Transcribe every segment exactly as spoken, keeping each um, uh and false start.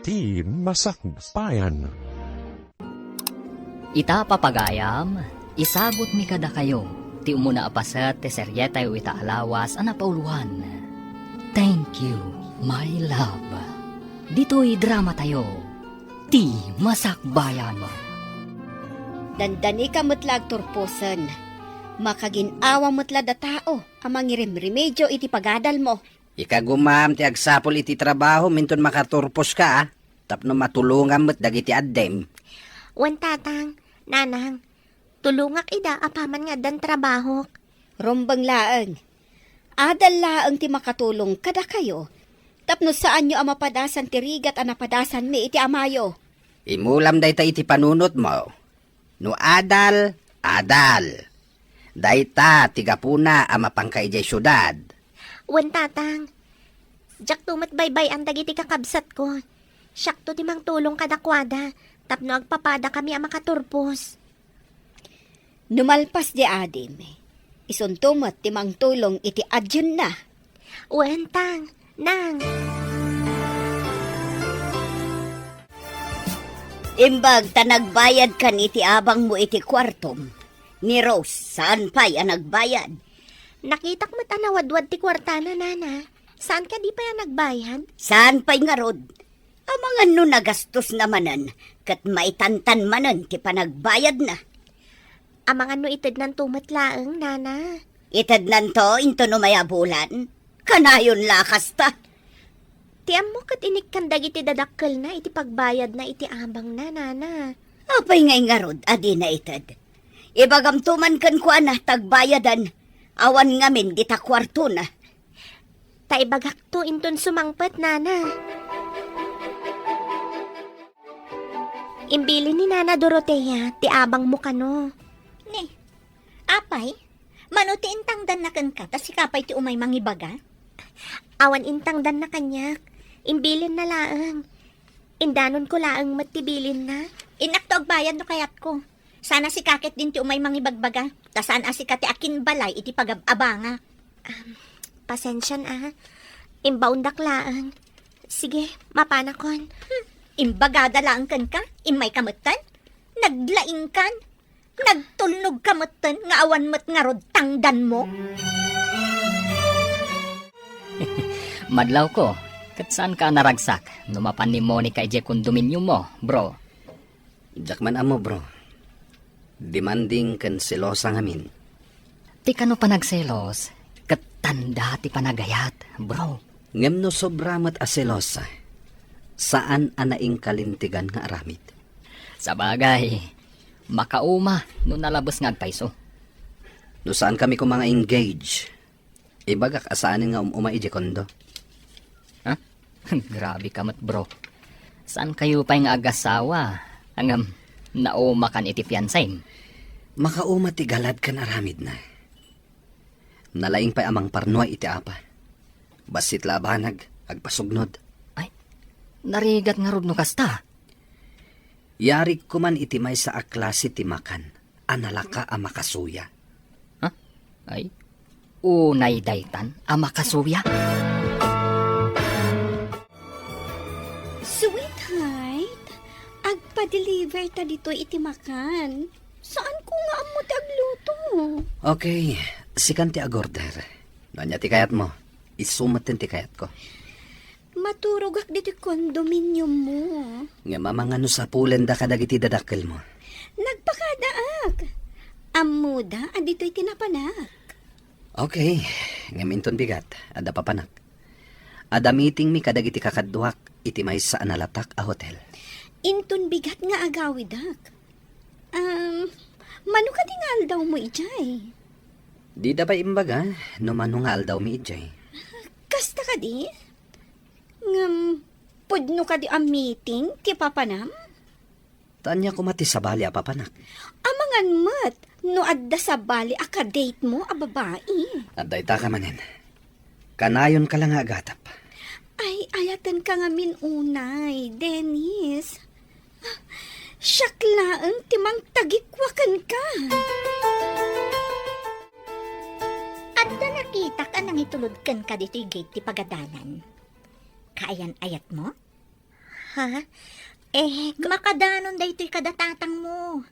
Ti Masakbayan. Ita, papagayam, isagutmi kadakayo ti umuna a paset ti serietayo ita a lawas a napauloan, Thank You, My Love. Ditoy dramatayo, Ti Masakbayan. Dandani ka met la agturposen. Makagin-awa met la da tao a mangirimremedyo iti pagadalmo. Ikagumam ti agsapul iti trabahom inton makaturposka, a, tapno matulongam met dagiti addim. Wen, tatang, nanang, tulongak ida apaman nga addan trabahok. Rumbeng laeng. Adal laeng ti makatulong kadakayo, tapno saanyo a mapadasan ti rigat a napadasanmi iti amayo. Imulam dayta iti panunotmo. No adal, adal. Dayta ti gapuna a mapanka idiay siudad. Wen, tatang. Diakto met baybay-an dagiti kakabsatko. Siakto ti mangtulong kadakuada tapno agpapadakami a makaturpos. No malpas di adim, isunto met ti mangtulong iti adienna. Wen, tang, nang. Imbag ta nagbayadkan iti abangmo iti kuartom. Ni Rose, saan pay a nagbayad? Nakitak met a nawadwad ti kuartana, nana. Saan kadi pay a nagbayad? Saan pay ngarud? Amangan no nagastosna manen, ket maitantan manen ti panagbayadna. Amangan no itednanto met laeng, nana. Itednanto inton umay a bulan? Kanayon la a kasta. Ti ammo ket inikkan dagiti dadakkelna iti pagbayadna iti abangna, nana. Apay ngay ngarud a dina ited? Ibagamto man kenkuana ta agbayadan, awan ngamin dita kuartona. Ta ibagakto inton sumangpet, nana. Imbilin ni Nana Dorotea ti abangmo kano. Ni, apay, mano ti intangdanna kenka ta sika pay ti umay mangibaga? Awan intangdanna kaniak. Imbilinna laeng. Indanonko laeng met ti bilinna. Innakto agbayad no kayatko. Saan a sika ket din ti umay mangibagbaga, ta saan a sika ti akinbalay iti pagab-abangak. Um, pasensian a. Imbaondak laeng. Sige, mapanakon. Hmm, imbagada laeng kenka, immayka metten? Naglaingkan? Nagtulnogka metten nga awan met ngarud tangdanmo? Madlawko, ket saanka a naragsak no mapan ni Monica idiay kondominiummo, bro? Diak man ammo, bro. Demanding ken selosa ngamin. Ti kano panagselos, ket tanda ti panagayat, bro. Ngem no sobra met a selosa, saan a naingkalintegan nga aramid. Sabagay, makauma no nalabes nga agpayso. No saankami koma nga engage, ibagak a saanen nga um-uma idiay kondo. Ha? Grabe ka met, bro. Saankayo pay nga agasawa, ngem naumakan iti fiansam? Makauma ti galad ken aramidna. Nalaing pay a mangparnuay iti apa. Bassit la a banag, agpasugnod. Ay, narigat ngarud no kasta. Yarig koman iti maysa a klase ti makan a nalaka a makasuya. Ha? Ay, unay daytan a makasuya? Sweetheart, agpa-deliver ta ditoy iti makan. Saanko nga ammo ti agluto. Okay, sikan ti agorder. No ania ti kayatmo, isu metten ti kayatko. Maturogak ditoy kondominiummo. Ngem amangan no sapulenda kadagiti dadakkelmo. Nagpakadaak. Ammoda a ditoy ti napanak. Okay, ngem inton bigat, adda papanak. Adda meetingmi kadagiti kakaduak iti maysa a nalatak a hotel. Inton bigat nga agawidak. Um, mano kadi nga aldawmo idiay? Dida pay imbaga no mano nga aldawmi idiay. Kasta kadi? Ngem, pudno kadi a meeting ti papanam? Ta ania koma ti sabali a papanak? Amangan met no adda sabali a kadatemo a babai. Adda ita ka manen. Kanayonka la nga agatep. Ay, ayatenka ngamin unay, Dennis. Siak laeng ti mangtagikua kenka. Adda nakitak a nangitulod kenka ditoy gate ti pagadalan. Kaayan-ayatmo? Ha? Eh, ka- Makadanon daytoy kada tatangmo.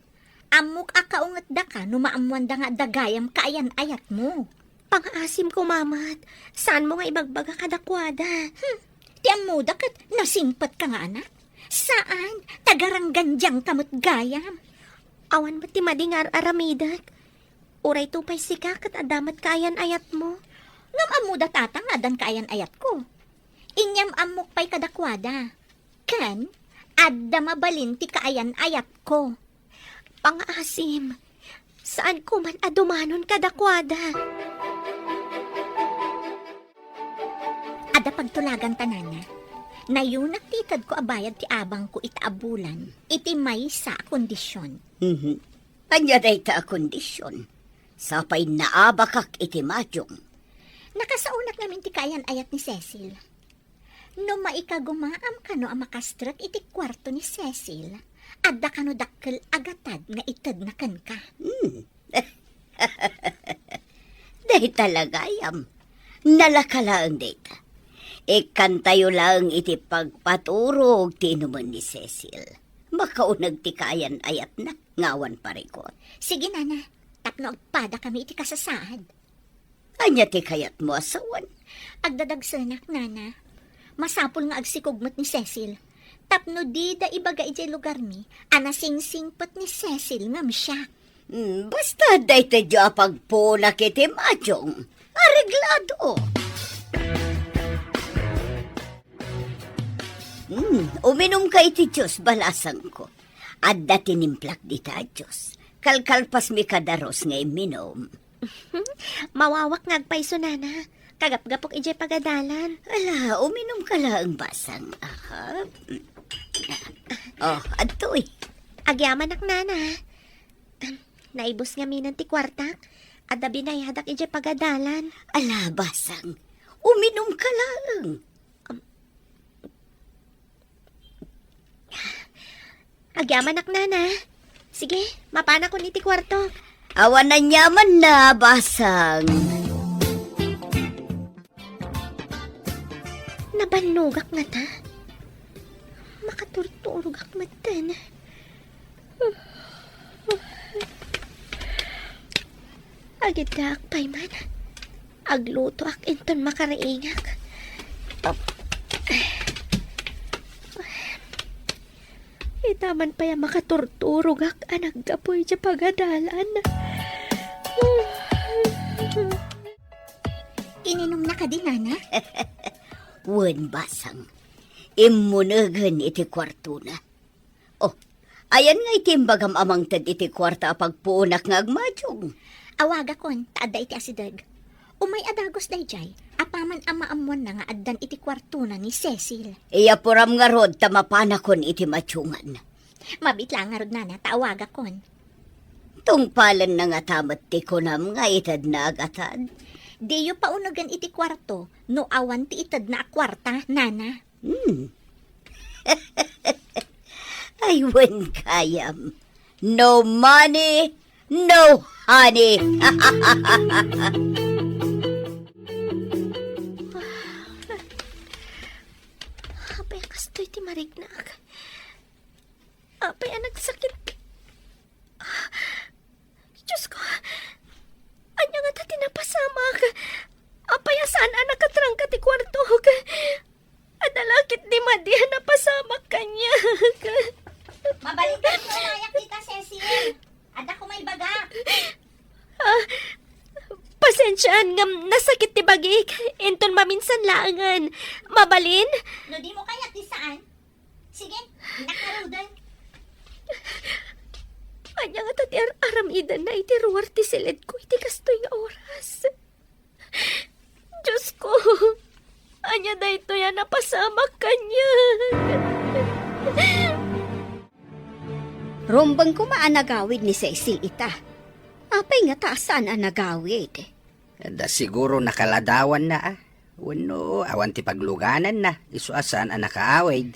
Ammok a kaungetdaka no maammoanda nga adda gayam kaayan-ayatmo. Pangaasim koma met, saanmo nga ibagbaga kadakuada. Hmm, ti ammoda ket nasingpetka nga anak. Saan, tagaranggandiangka met gayam. Awan met ti madi nga ar-aramidek. Uray to pay sika ket adda met kaayan-ayatmo. Ngem ammoda tatang nga addan kaayan-ayatko. Inyam-ammok pay kadakuada. Ken, adda mabalin ti kaayan-ayatko. Pangaasim, saanko man a dumanon kadakuada. Adda pagtulaganta, nana. Nayunak ti itedko a bayad ti abangko ita a bulan iti maysa a kondision. Mhm. Ania dayta a kondision? Sapay naabakak iti majong. Nakasaonak ngamin ti kaayan-ayat ni Cecil. No maikagumaam kano a makastrek iti kuarto ni Cecil, adda kano dakkel a gatad nga itedna kenka. Hmm. Dayta la gayam. Nalaka laeng dayta. Ikkantayo laeng iti pagpaturog ti inumen ni Cecil. Makauneg ti kaayan-ayatna nga awan parikut. Sige, nana, tapno agpadakami iti kasasaad. Ania ti kayatmo a sawen? Agdadagsenak, nana. Masapul nga agsikog met ni Cecil. Tapno dida ibaga idiay lugarmi a nasingsingpet ni Cecil ngem siak. Hmm, basta daytoy a pagpunak iti majong. Areglado. Hmm, uminumka iti juice, balasangko. Adda tinimplak dita a juice. Kalkalpasmi kadaros nga imminum. Mawawak nga agpayso, nana. Kagapgapok idiay pagadalan. Ala, uminumka laeng, basang. Aha. Oh, adtoy. Agyamanak, nana. Naibus ngaminen ti kuartak. Adda binayadak idiay pagadalan. Ala, basang. Uminumka laeng. Agyamanak, nana. Sige, mapanakon iti kuartok. Awan aniamanna, basang. Nabannogak ngata. Makaturturogak metten. Agiddaak pay man. Aglutoak inton makariingak. Ita man pay a makaturturogak a naggapu iti pagadalan. Ininumna kadi, nana? Wen, basang. Immunegen iti kuartona. Oh, ayan nga iti imbagam a mangted iti kuarta a pagpuonak nga agmajong? Awagakon, ta adda iti asideg. Umay a dagus daydiay, apaman a maammoanna nga addan iti kuartona ni Cecil. Iyapuram ngarud ta mapanakon iti majongan. Mabit la ngarud, nana, ta awagakon. Tungpalenna ngata met ti kunam nga itedna a gatad? Diyo paunegen iti kuarto no awan ti itedna a kuarta, nana. Hmm. Ay, wen gayam. No money, no honey. Apay a kastoy ti mariknak? Apay a nagsakit? Diyos ko, ania ngata ti napasamak? Apay a saan a nakatrangka ti kuartok? Adda la ketdi madi a napasamak kaniak. Mabalin ka, nayak dita, Cecil. Adda koma ibagak. Ah, pasensiaan ngem nasakit ti bagik. Inton maminsan laengen. Mabalin? No dimo kayat ti saan, sige, innak ngaruden. Ania ngata ti ar-aramidenna iti ruar ti siledko iti kastoy nga oras? Diyos ko, ania daytoy a napasamak kaniak? Rumbeng koma a nagawid ni Cecil ita. Apay ngata a saan a nagawid? Da siguro nakaladawanna, a. Wenno awan ti paglugananna, isu a saan a nakaawid.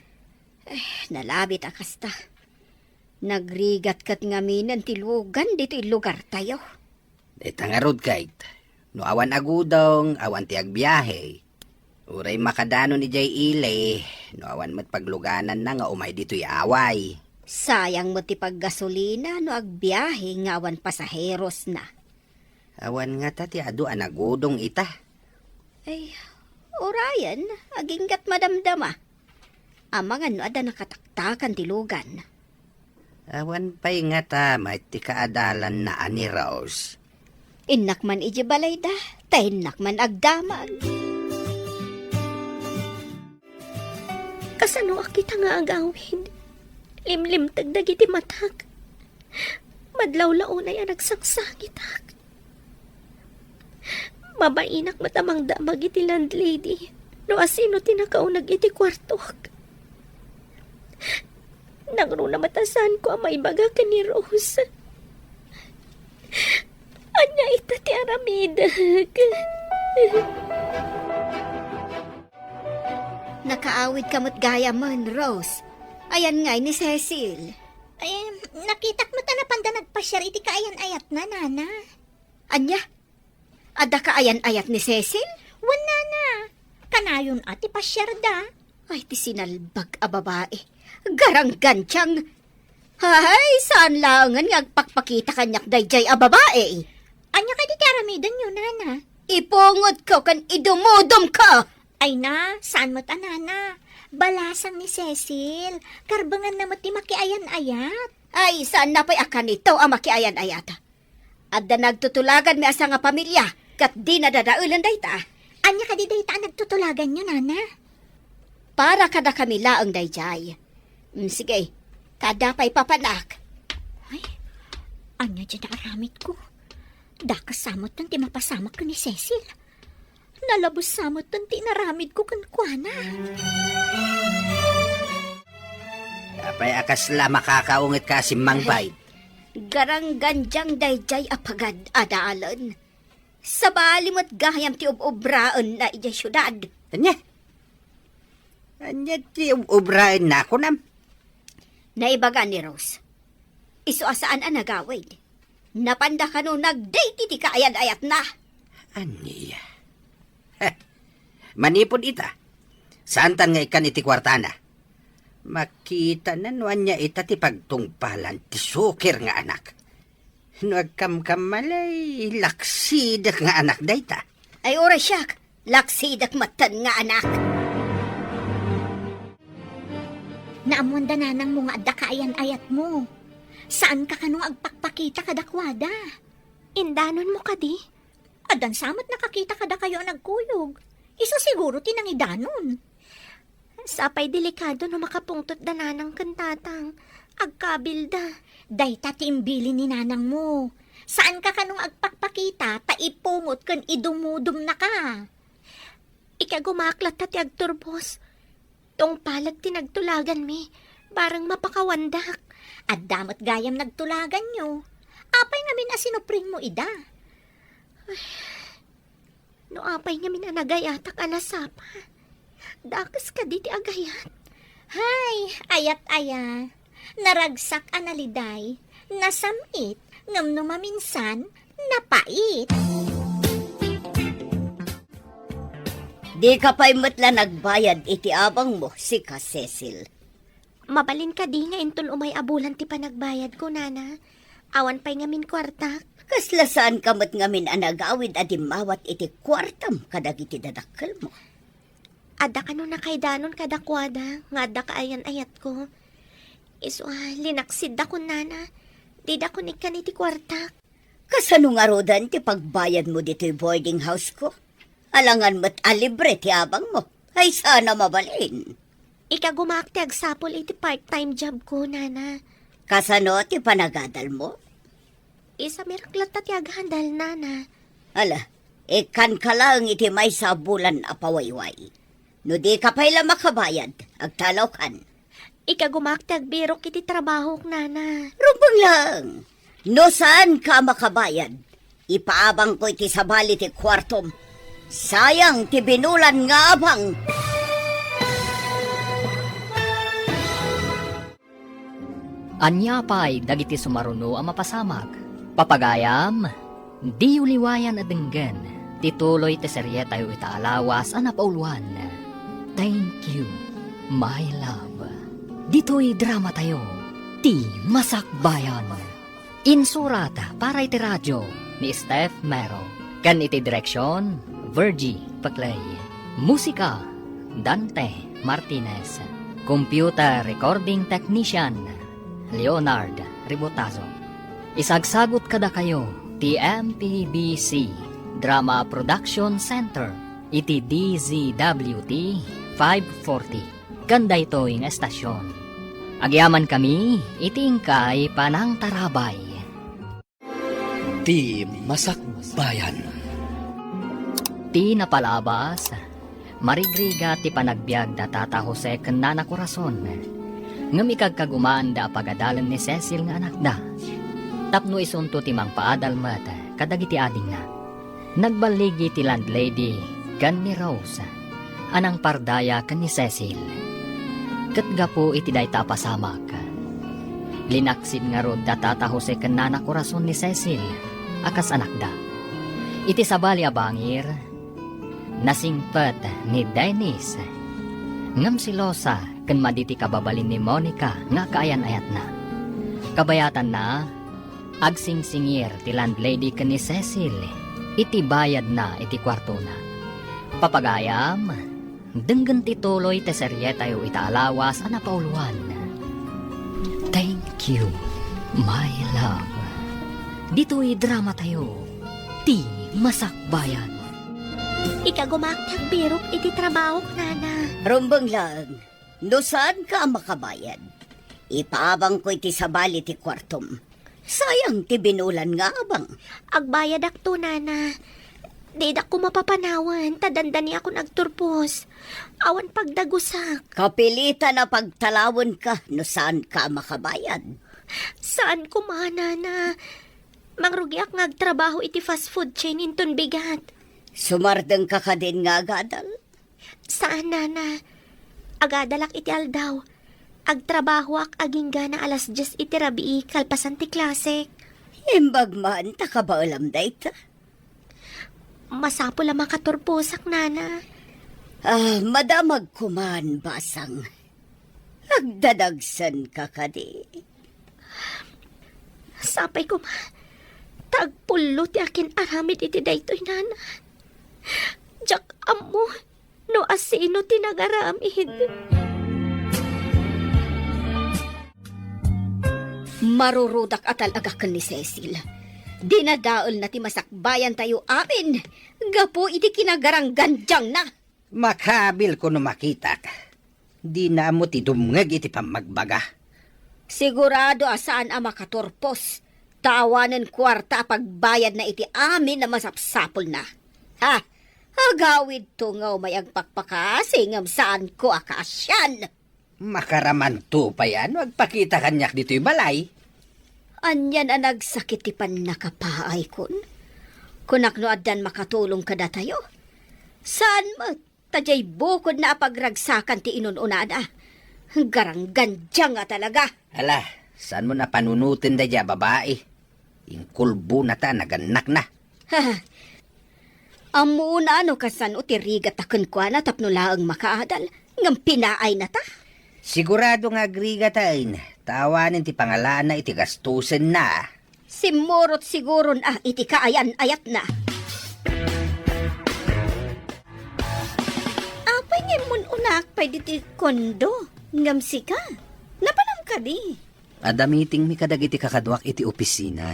Eh, nalabit a kasta. Nagrigat ket ngaminen ti lugan ditoy lugartayo. Dayta ngarud, Kate. No awan agudong, awan ti agbiahe. Uray makadanon idiay ili, no awan met paglugananna nga umay ditoy away. Sayang met ti paggasolina no agbiahe nga awan pasaherosna. Awan ngata ti adu a nagudong ita. Ay, urayen, aginggat madamdama. Amangan no adda nakataktakan ti lugan. Awan pay ngata met ti kaadalanna a ni Rose. Innak man idiay balayda, ta innak man agdamag. Kasanoak ita nga agawid? Limlimteg dagiti matak. Madlawlawnay a nagsangsangitak. Mabainak met a mangdamag iti landlady no asino ti nakauneg iti kuartok. Nangruna met a saanko a maibaga ken ni Rose. Ania ita ti aramidek? Nakaawidka met gayamen, Rose. Ayan ngay ni Cecil. Ay, nakitak met a napanda nagpasiar iti kaayan-ayatna, Nana. Ania? Adda kaayan-ayat ni Cecil? Wen, Nana. Kanayon a ti pasiarda. Ay, ti sinalbag a babae. Garanggantiang. Hay, saan laengen nga agpakpakita kaniak daydiay a babae? Ania kadi ti aramidenyo, Nana? Ipungotko ken idumudumko. Ay na, saan met a, Nana. Balasang ni Cecil. Karbenganna met ti makiayan-ayat. Ay, saanna pay a kanito a makiayan-ayat. Adda nagtutulaganmi a sangapamilia, ket dina dadaelen dayta. Ania kadi dayta a nagtutulaganyo, Nana? Para kadakami laeng daydiay. Mm, sige, ta adda pay papanak. Ay, ania diay naaramidko? Dakes sa metten ti mapasamak ken ni Cecil. Nalabes sa metten ti inaramidko kenkuana. Apay a kasla makakaungetka a simmangbay? Ay, garanggantiang daydiay a pagad-adalan. Sabali met gayam ti ub-ubraenna idiay siudad. Ania? Ania ti ub-ubraenna, kunam? Naibaga ni Rose. Isu a saan a nagawid. Napanda kano nagdate iti kaayan-ayatna. Ania? Heh. Manipud ita, saantan nga ikkan iti kuartana. Makitana no ania ita ti pagtungpalan ti sukir nga anak. No agkamkammalay, laksidek nga anak dayta. Ay, uray siak, laksidek metten nga anak. Naammoanda nanangmo nga adda kaayan-ayatmo. Saanka kano nga agpakpakita kadakuada. Indanonmo kadi? Addan sa met nakakita kadakayo a nagkuyog. Isu siguro ti nangidanon. Sapay delikado no makapungtot da nanang ken tatang. Agkabilda. Dayta ti imbilin ni nanangmo. Saanka kano nga agpakpakita ta ipungot ken idumudumnaka. Ikagumaak latta ti agturbos. Tungpaleg ti nagtulaganmi, bareng mapakawandak. Adda met gayam nagtulaganyo. Apay ngamin a sinupringmo ida? Ay, no apay ngamin a nagayatak a nasapa, dakes kadi ti agayat. Hay, ayat aya. Naragsak a naliday, nasam-it, ngem no maminsan, napait. Dika pay met la nagbayad iti abangmo, sika, Cecil. Mabalin kadi nga inton umay a bulan ti panagbayadko, Nana? Awan pay ngamin kuartak. Kasla saanka met ngamin a nagawid a dimmawat iti kuartam kadagiti dadakkelmo? Adda kano nakaidanon kadakuada nga adda kaayan-ayatko. Isu a, linaksiddakon, Nana. Didakon ikkan iti kuartak. Kasano ngaruden ti pagbayadmo ditoy boarding house-ko? Alangan met a libre ti abangmo. Ay, saan a mabalin. Ikagumaak ti agsapul iti part-time job-ko, Nana. Kasano ti panagadalmo? Isamirak latta ti aghandal, Nana. Ala, ikkanka laeng iti maysa a bulan a pawayway. No dika pay la makabayad, agtalawkan. Ikagumaak ti agbirok iti trabahok, Nana. Rumbeng laeng. No saanka a makabayad, ipaabangko iti sabali ti kuartom. Sayang ti binulan nga abang. Ania pay dagiti sumaruno a mapasamak? Papagayam, diyo liwayan a denggen Ituloy ti serietayo ita a lawas a napauluan, Thank You, My Love. Ditoy dramatayo, ti Masakbayan. Insurat para iti radio ni Steph Mero. Ken iti direksyon, Virgie Paclay. Musika, Dante Martinez. Computer recording technician, Leonard Ribotazo. Isagsagut kadakayo ti M P B C Drama Production Center iti D Z W T five forty. Ken daytoy nga estasyon, agyamankami iti inkay panangtarabay. Ti Masakbayan. Ti napalabas, marigrigat ti panagbiag da Tata Jose ken Nana Corazon. Ngem ikagkagumaanda a pagadalen ni Cecil nga anakda, tapno isunto ti mangpaadal met kadagiti adingna. Nagballigi ti landlady ken ni Rose a nangpardaya ken ni Cecil. Ket gapu iti dayta a pasamak, linaksid ngarud da Tata Jose ken Nana Corazon ni Cecil a kas anakda. Iti sabali a bangir, nasingpet ni Dennis ngem selosa ken madi ti kababalin ni Monica nga kaayan-ayatna. Kabayatanna, agsingsingir ti landlady ken ni Cecil iti bayadna iti kuartona. Papagayam, denggen ti tuloy ti serietayo ita a lawas a napauluan, Thank You, My Love. Ditoy dramatayo, ti Masakbayan. Ikagumaak ti agbirok iti trabahok, Nana. Rumbeng laeng. No saanka a makabayad, ipaabangko iti sabali ti kuartom. Sayang ti binulan nga abang. Agbayadakto, Nana. Didak koma papanawen, ta dandaniakon agturpos. Awan pagdagusak. Kapilitan a pagtalawenka no saanka a makabayad. Saan koma, Nana. Mangrugiak nga agtrabaho iti fast food chain inton bigat. Sumardengka kadin nga agadal? Saan, Nana. Agadalak iti aldaw. Agtrabahoak agingga alas dies iti rabii kalpasan ti klasek. Imbag man ta kabaelam dayta. Masapul a makaturposak, Nana. Ah, madamag koman, basang. Agdadagsenka kadi? Sapay koma, ta agpullo ti akin-aramid iti daytoy, Nana. Diak ammo no asino ti nagaramid. Marurudak a talaga ken ni Cecil. Dinadaelna ti masakbayantayo amin gapu iti kinagaranggandiangna. Makabilko no makitak. Dina ammo ti dumngeg iti pammagbaga. Sigurado a saan a makaturpos, ta awanen kuarta a pagbayadna iti amin a masapsapulna. Ha? Agawidto nga umay agpakpakasi ngem saanko a kaasian. Makaramanto pay a no agpakita kaniak ditoy balay. Anian a nagsakit ti pannakapaaykon. Kunak no addan makatulong kadatayo. Saan met, ta diay bukodna a pagragsakan ti inun-unana. Garanggandiang a talaga. Ala, saanmo a panunoten daydiay a babai. Inkulbona ta nagannakna. Ha, ammoon a no kasano ti rigata kenkuana tapno laeng makaadal, ngem pinaayna ta. Sigurado nga agrigataen, ta awanen ti pangalaanna iti gastusenna. Simmurot siguron a iti kaayan-ayatna. Apay nga immun-unaak pay ditoy kondo, ngem sika? Napanam kadi? Adda meetingmi kadagiti kakaduak iti opisina.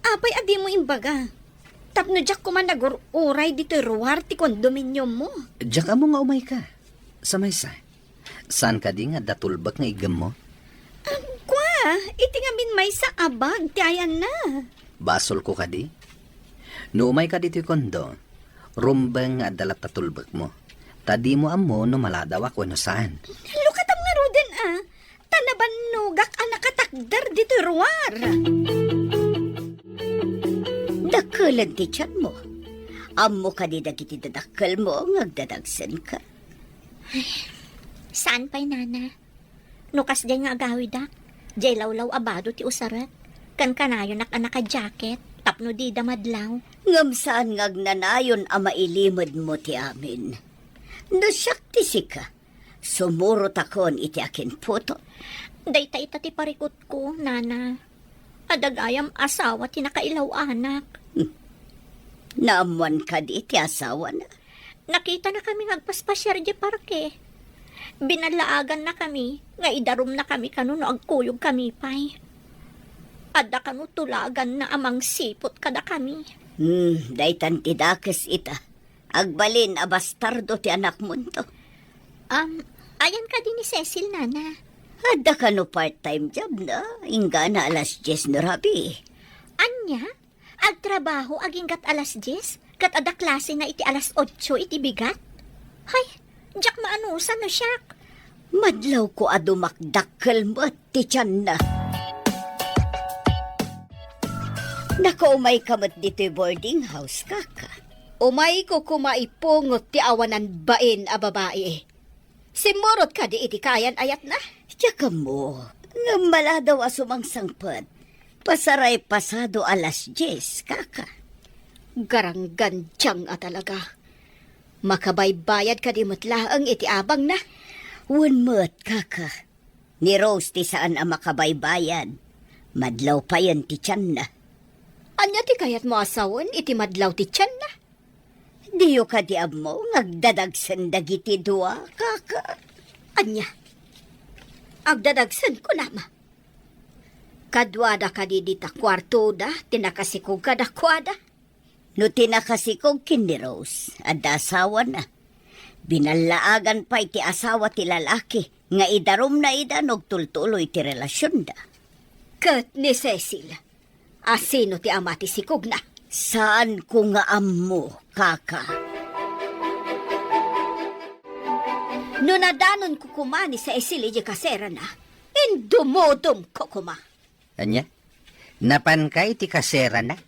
Apay a dimo imbaga? Tapno diak koma nagur-uray ditoy ruar ti kondominiummo. Diak ammo nga umayka. Sa maysa, saan kadi nga adda tulbek nga iggemmo? Agkua, iti ngamin maysa a bag ti ayanna. Basolko kadi? No umayka ditoy kondo, rumbeng nga adda latta tulbekmo. Ta dimo ammo no maladawak wenno saan. Lukatam ngaruden a, ta nabannogak a nakatakder ditoy ruar. Dakkelen ti tianmo. Ammo kadi dagiti dadakkelmo nga agdadagsenka? Saan pay, Nana? No kasdiay nga agawidak, diay lawlaw a bado ti usarek, ken kanayonak a naka-jacket. Tapno dida madlaw. Ngem saan nga agnanayon a mailimedmo ti amin. No siak ti sika, sumurotakon iti akinputo. Dayta ita ti parikutko, nana. Adda gayam asawa ti nakailaw-anak. Hmm. Naammoan kadi ti asawana? Nakitanakami nga agpaspasiar idiay parke. Binallaaganna kami nga idarumna kami kano no agkuyog kami pay. Adda kano tulaganna a mangsiput kadakami. Hmm, daytan ti dakes ita. Agbalin a bastardo ti anakmonto. Um, ayan kadi ni Cecil, nana? Adda kano part-time job na, inggana alas dies no rabii. Ania? Agtrabaho aginggat alas dies, ket adda klasena iti alas otso iti bigat? Hay, diak maanusan no siak. Madlawko a dumakdakkel met ti tianna. Nakaumayka met ditoy boarding house, kaka. Umayko koma ipungot ti awanan bain a babai. Simmurot kadi iti kayan-ayatna? Diak ammo, ngem maladaw a sumangsangpet. Pasaray pasado alas dies, kaka. Garanggandiang a talaga. Makabaybayad kadi met laeng iti abangna? Wen met, kaka. Ni Rose ti saan a makabaybayad. Madlaw payen ti tianna. Ania ti kayatmo a sawen iti madlaw ti tianna? Diyo kadi ammo nga agdadagsen dagiti dua, kaka? Ania? Agdadagsen, kunam? Kaduada kadi dita kuartoda ti nakasikog kadakuada? No ti nakasikog ken ni Rose, adda asawana. Binallaagan pay ti asawa ti lalaki nga idarumna ida no agtultuloy ti relasionda. Ket ni Cecil, a sino ti ama ti sikogna? Saanko nga ammo, kaka. No nadanonko koma ni Cecil idiay kaserana, indumudomko koma. Ania? Napanka iti kaserana?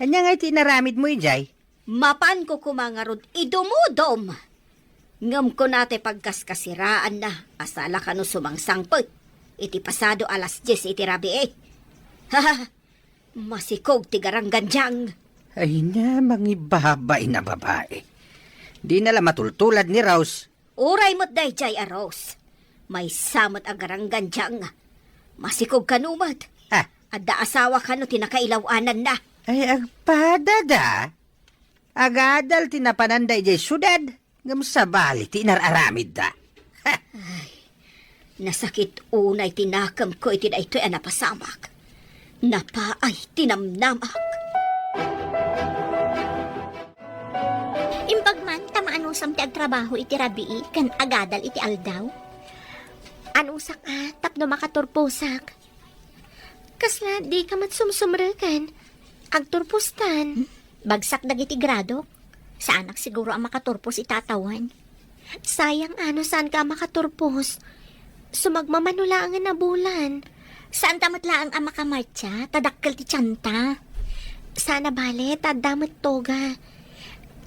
Ania nga iti inaramidmo idiay? Mapanko koma ngarud idumudom. Ngem kuna ti pagkaskasiraanna a sala kano sumangsangpet iti pasado alas dies iti rabii. Masikog ti garanggandiang. Ay na, mangibabain a babai. Dina la matultulad ni Rose. Uray met daydiay a Rose. Maysa met a garanggandiang. Masikog kano met. Ah. Adda asawa kano ti nakailaw-ananna. Ay, agpadada. Agadal ti napananda idiay siudad, ngem sabali ti inar-aramidda. Ha! Ay, nasakit unay ti nakemko iti daytoy a napasamak. Napaay ti namnamak. Imbag man ta maanusam ti agtrabaho iti rabii ken agadal iti aldaw. Anusak a tapno makaturposak. Kasla dika met sumsumreken. Agturpostan. Hmm? Bagsak dagiti gradok. Saanak siguro a makaturpos ita a tawen. Sayang a no saanka a makaturpos. Sumagmamano laengen a bulan. Saanta met laeng a makamartsa, ta dakkel ti tianta. Saan a bale, ta adda met toga.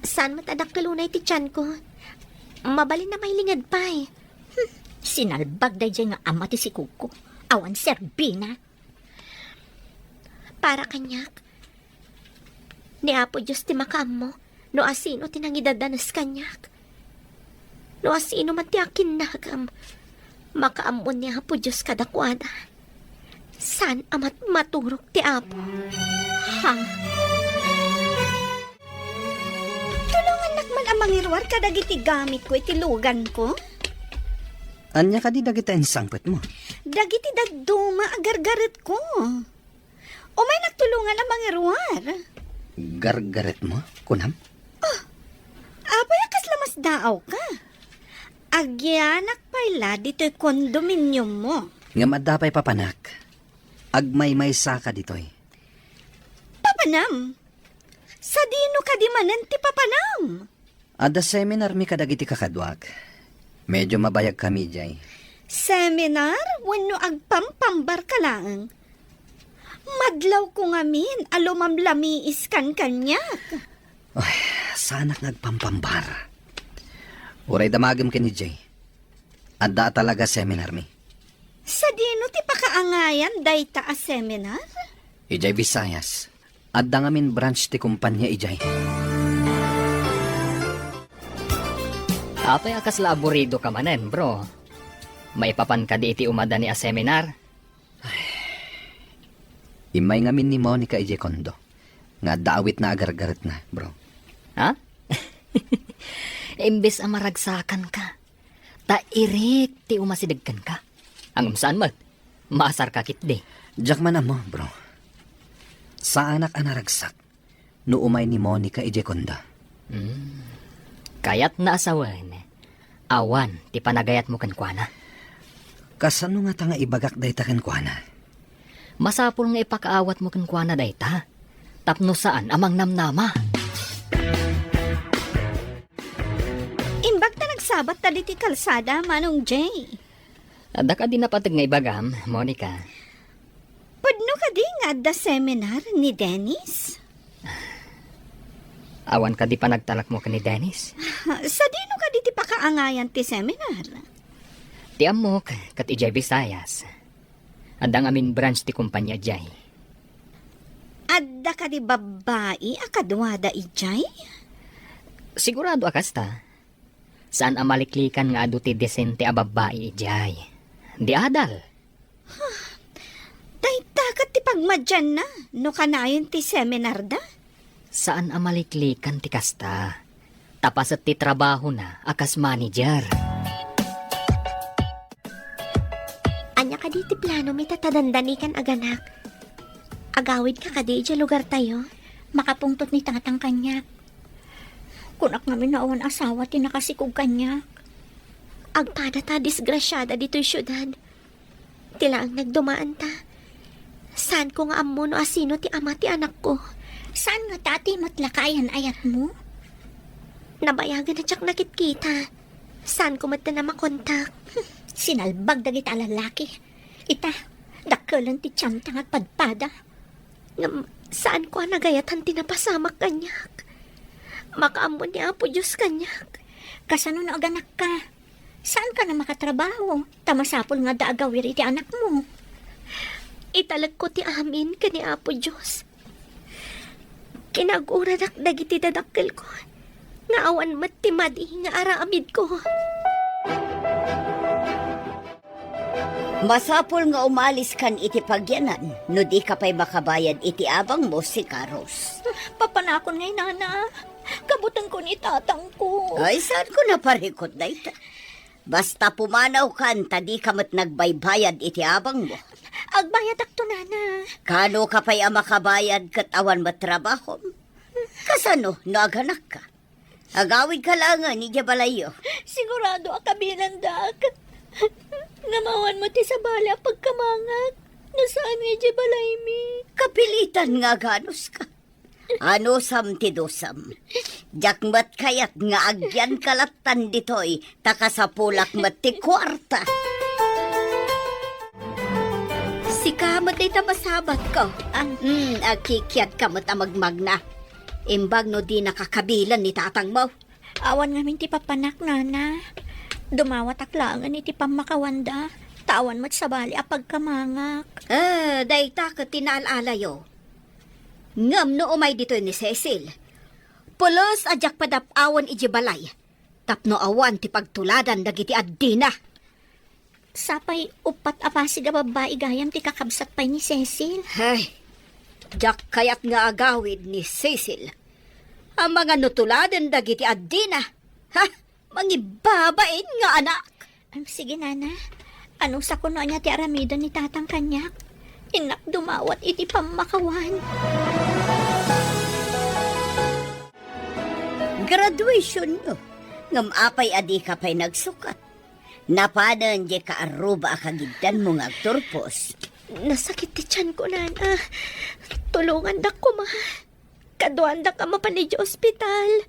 Saan met a dakkel unay ti tianko. Mabalin a mailinged pay. Hmm, sinalbag daydiay nga ama ti sikogko. Awan serbina. Para kaniak, ni Apo Dios ti makaammo no asino ti nangidadanes kaniak. No asino man ti akinnagam, makaammo ni Apo Dios kadakuada. Saan a mat-, maturog ti Apo. Ha? Tulongannak man a mangiruar kadagiti gamitko iti luganko. Ania kadi dagiti insangpetmo? Dagiti dadduma a gargaretko. Umaynak tulongan a mangiruar. Gargaretmo, kunam? Oh, apay a kasla masdaawka? Agyanak pay la ditoy kondominiummo. Ngem adda pay papanak. Agmaymaysaka ditoy. Papanam? Sadino kadi manen ti papanam? Adda seminarmi kadagiti kakaduak. Medio mabayagkami idiay. Seminar wenno agpampambarka laeng? Madlawko ngamin a lumamlamiiskan kaniak. Ay, saanak nga agpampambar. Uray damagem ken idiay. Adda a talaga seminarmi. Sadino ti pakaangayan dayta a seminar? Idiay Visayas. Adda ngamin branch ti kumpania idiay. Apay a kasla aburido ka manen, bro? Maipapan kadi iti umadani a seminar? Immay ngamin ni Monica idiay kondo nga adda awitna a gargaretna, bro. Ha? Imbes a maragsakan ka, ta irik ti umasideg kenka. Ngem saan met, maasar ka ketdi. Diak man ammo, bro. Saanak a naragsak no umay ni Monica idiay kondo. Hmm. Kayatna a sawen, awan ti panagayatmo kenkuana. Kasano ngata nga ibagak dayta kenkuana? Masapul nga ipakaawatmo kenkuana dayta, tapno saan a mangnamnama. Imbag ta nagsabat ta ditoy kalsada, Manong Jay. Adda kadi napateg nga ibagam, Monica? Pudno kadi nga adda seminar ni Dennis? Awan kadi panagtalekmo ken ni Dennis? Sadino kadi ti pakaangayan ti seminar? Ti ammok, ket idiay Visayas. Adda ngamin branch ti kumpania idiay. Adda kadi babbai a kaduada idiay? Sigurado a kasta. Saan a maliklikan nga adu ti disente a babbai idiay. Di adal. Dayta ket ti pagmadianna no kanayon ti seminarda. Saan a maliklikan ti kasta. Ta paset ti trabahona a kas manager. Ania kadi ti planomi ta dandani kan aganak? Agawidka kadi idiay lugartayo? Makapungtot ni tatang kaniak. Kunak ngamin no awan asawa ti nakasikog kaniak. Agpada ta disgrasiada ditoy siudad. Ti laeng nagdumaanta. Saanko nga ammo no asino ti ama ti anakko. Saan ngata ti met lakayan ayatmo? Nabayagen a diak nakitkita. Saanko met a makontak. Sinalbag dagiti a lalaki. Ita, dakkelen ti tiamta nga agpadpada. Ngem saanko a nagayatan ti napasamak kaniak. Makaammo ni Apo Dios kaniak. Kasano no aganakka? Saanka a makatrabaho, ta masapul nga adda agawir iti anakmo. Italekko ti amin ken ni Apo Dios. Kinaguradak dagiti dadakkelko, nga awan met ti madi nga aramidko. Masapul nga umaliskan iti pagyanan no dika pay makabayad iti abangmo, Sikarus. Papanakon ngay, Nana. Kabutenko ni tatangko. Ay, saanko naparikot dayta? Basta pumanawkan ta dika met nagbaybayad iti abangmo. Agbayadakto, Nana. Kano ka pay a makabayad ket awan met trabahom? Kasano no aganakka? Agawidka laengen idiay balayyo. Sigurado a kabilandak. Ngem awan met ti sabali a pagkamangak no saan nga idiay balaymi. Kapilitan nga aganuska. Anusam ti dusam. Diak met kayat nga agyanka lattan ditoy ta kasapulak met ti kuarta. Sika met dayta masabatko. Ah. Hmm, agkikiadka met a magmagna. Imbag no dinaka kabilen ni tatangmo. Awan ngamin ti papanak, Nana. Dumawatak laengen iti pammakawanda, ta awan met sabali a pagkamangak. Ah, dayta ket ti naal-alayo. Ngem no umay ditoy ni Cecil, pulos a diak padap-awen idiay balay, tapno awan ti pagtuladan dagiti addina. Sapay uppat a pasig a babbai gayam ti kakabsat pay ni Cecil. Hay, diak kayat nga agawid ni Cecil. Amangan no tuladen dagiti addina. Ha? Mangibabain nga anak. Am, sige, Nana. Anusakon no ania ti aramiden ni tatang kaniak. Innak dumawat iti pammakawan. Graduationyo. Ngem apay a dika pay nagsukat? Napanen diay kaarruba a kagiddanmo nga agturpos. Nasakit ti tianko, Nana. Tulongandak koma. Kaduandak a mapan idiay ospital.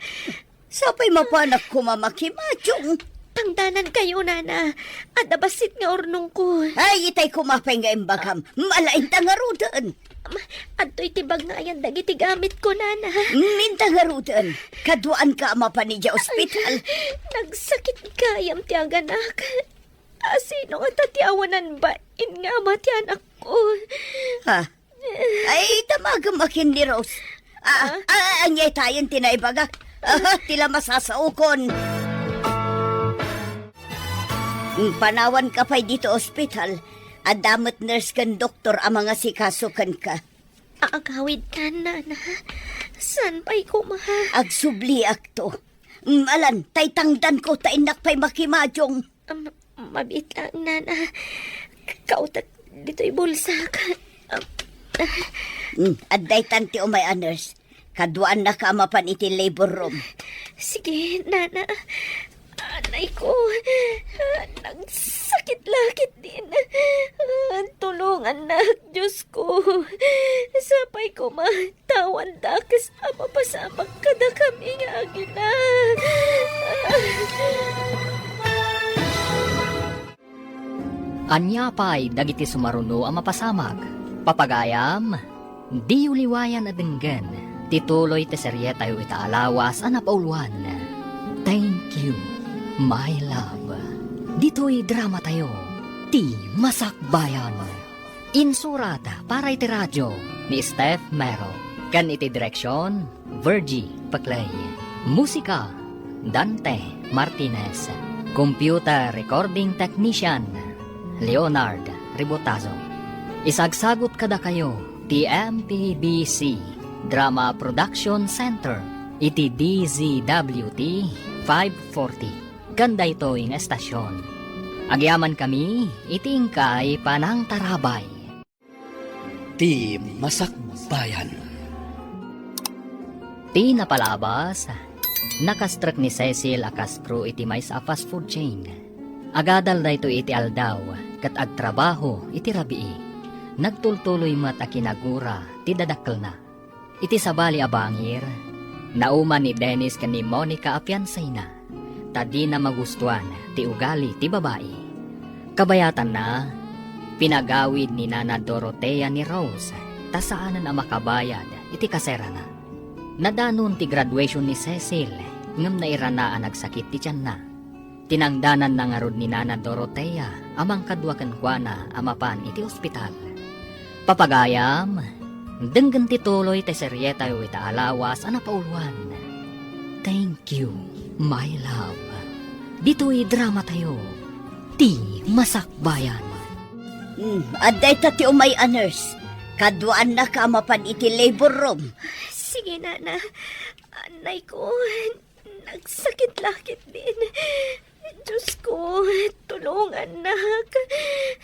Sapay mapanak koma makimationg. Tangdanankayo, Nana. Adda bassit nga urnongko. Ay, itay koma pay nga imbagam. Malainta ngaruden. Ma-, adtoy ti bagngayan dagiti gamitko, Nana. Minta ngaruden. Kaduanka a mapan idiay ospital. Nagsakit gayam ti aganak. Asino ngata ti awanan bain nga ama ti anakko? Ha? Ay, damagem a ken ni Rose. Ah, ah, ania tayen ti naibagak? Ah, ti la masasaokon. Mm, panawanka pay ditoy ospital. Adda met nurse ken doktor a mangasikaso kenka. Agawidkan, Nana. Saan pay koma? Agsubliakto. Mm, alan, tay tangdanko ta innak pay makimadiong. Um, mabiit lang, Nana. Kautak ditoy bulsak. Um, Mm, adda itan ti umay a nurse. Kaduaannaka a mapan iti labor room. Sige, Nana. Anay ko. Nagsakit la ketdin. Tulongannak, Diosko. Sapay koma, tawan dakes a mapasamak kadakami nga agina. Ania pay dagiti sumaruno a mapasamak? Papagayam, diyo liwayan a denggen ti tuloy ti serietayo ita a lawas a napauluan, Thank You, My Love. Ditoy dramatayo, Ti Masakbayan. Insurat para iti radio ni Steph Mero, ken iti direksion, Virgie Paclay. Musika, Dante Martinez. Computer recording technician, Leonard Ribotazo. Isagsagut kadakayo ti M P B C Drama Production Center iti D Z W T five forty. Ken daytoy nga estasion, agyamankami iti inkay panangtarabay. Ti Masakbayan. Ti napalabas, nakastrek ni Cecil a kas crew iti maysa a fast food chain. Agadal daytoy iti aldaw ket agtrabaho iti rabii. Nagtultuloy met a kinagura ti dadakkelna. Iti sabali a bangir, nauman ni Dennis ken ni Monica a fiancéna, ta dina magustuan ti ugali ti babai. Kabayatanna, pinagawid ni Nana Dorotea ni Rose ta saanen a makabayad iti kaserana. Nadanon ti graduation ni Cecil ngem nairana a nagsakit ti tianna. Tinangdananna ngarud ni Nana Dorotea a mangkadua kenkuana a mapan iti ospital. Papagayam, denggen ti tuloy ti serietayo ita a lawas a napauluan, Thank You, My Love. Ditoy dramatayo, Ti Masakbayan. Hmm, adda ita ti umay a nurse. Kaduaannaka a mapan iti labor room. Sige, Nana. Anay ko. Nagsakit la ketdin. Diosko, tulongannak.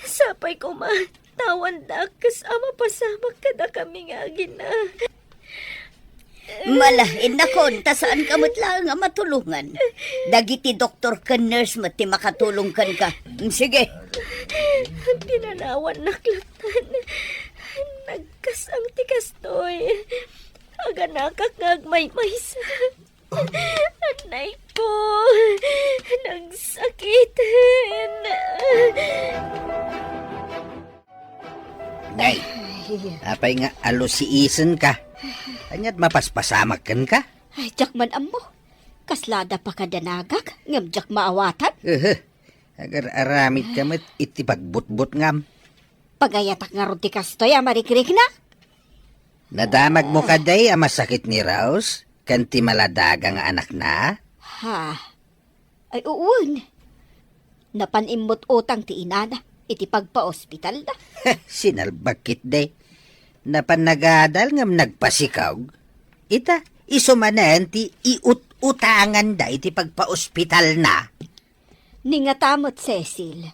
Sapay koma, tawan dakes a mapasamak kadakami nga agina. Mala, innakon, ta saanka met laeng a matulongan. Dagiti doktor ken nurse met ti makatulong kenka. Mm, sige. Pinanawannak lattan. Nagkas-ang ti kastoy. Aganakak nga agmaymaysa. Anay ko, nagsakiten. Nay, apay nga alusiisenka? Ania't mapaspasamak kenka? Ay, diak man ammo. Kasla adda pakadanagak, ngem diak maawatan. Ehe, agar-aramidka met iti pagbutbutngam. Pagayatak ngarud ti kastoy a marikriknak. Nadamagmo kadi a masakit ni Rose ken ti maladaga nga anakna? Ha? Ay, uwan. Napan immut utang ti inana iti pagpaospitalda. Sinalbag ketdi. Napan nagadal ngem nagpasikog. Ita, isu manen ti iut-utanganda iti pagpaospitalna. Ni ngata met, Cecil.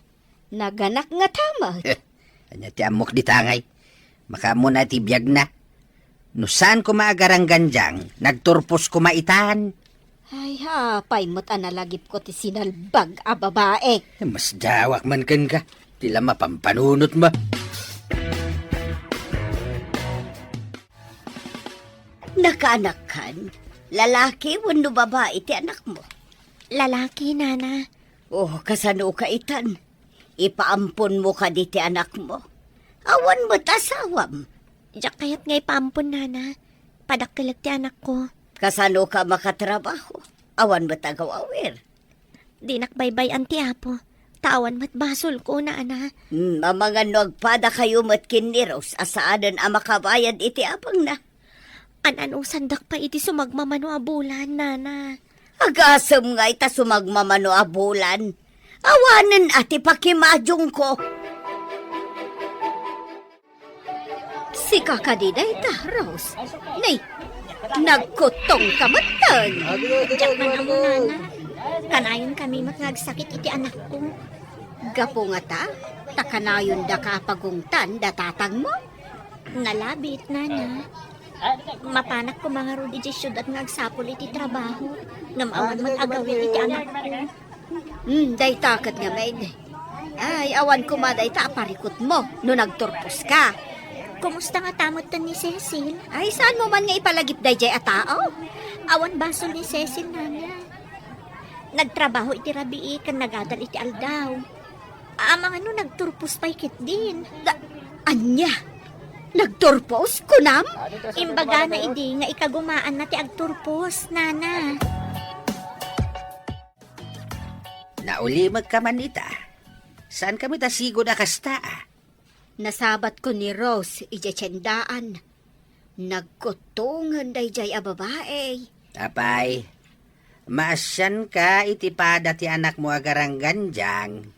Naganak ngata met. Eh, ania ti ammok dita ngay? Makaammona ti biagna. No saan koma agaranggandiang, nagturpos koma itan. Ay, apay met a nalagipko ti sinalbag a babae. Masdaawak man kenka, ti la mapampanunotmo. Nakaanakkan, lalaki wenno babai ti anakmo? Lalaki, Nana. Oh, kasanoka itan? Ipaamponmo kadi ti anakmo? Awan met asawam. Diak kayat nga ipaampon, Nana. Padakkelek ti anakko. Kasanoka makatrabaho? Awan met agaw-awir. Dinak baybay-an ti Apo. Ta awan met basolko, nana. Hmm, amangan no agpadakayo met ken ni Rose a saanen a makabayad iti abangna. An-anusandak pay iti sumagmamano a bulan, nana. Agasem ngay ta sumagmamano a bulan. Awanen a ti pakimadyongko. Sika kadi dayta, Rose? Nay, nagkuttongka metten. Diak man ammo, nana. Kanayon kami met nga agsakit iti anakko. Gapu ngata, ta kanayondaka a pagungtan da tatangmo? Nalabit, nana. Mapanak koma ngarud idiay siudad nga agsapul iti trabaho. Ngem awan met agawid iti anakko. Hmm, dayta ket ngamin. Ay, awan koma dayta a parikutmo no nagturposka. Kumusta ngata metten ni Cecil? Ay, saanmo man nga ipalagip daydiay a tao? Awan basol ni Cecil, nana. Nagtrabaho iti rabii ken nagadal iti aldaw. Amangan no nagturpos pay ketdin. Da, ania? Nagturpos, kunam? Imbagana idi nga ikagumaanna ti agturpos, nana. Naulimekka man ita. Saankami ta sigud a kasta, a? Nasabatko ni Rose idiay tiendaan. Nagkuttongen daydiay a babai. Apay, maasianka iti pada ti anakmo a garanggandiang.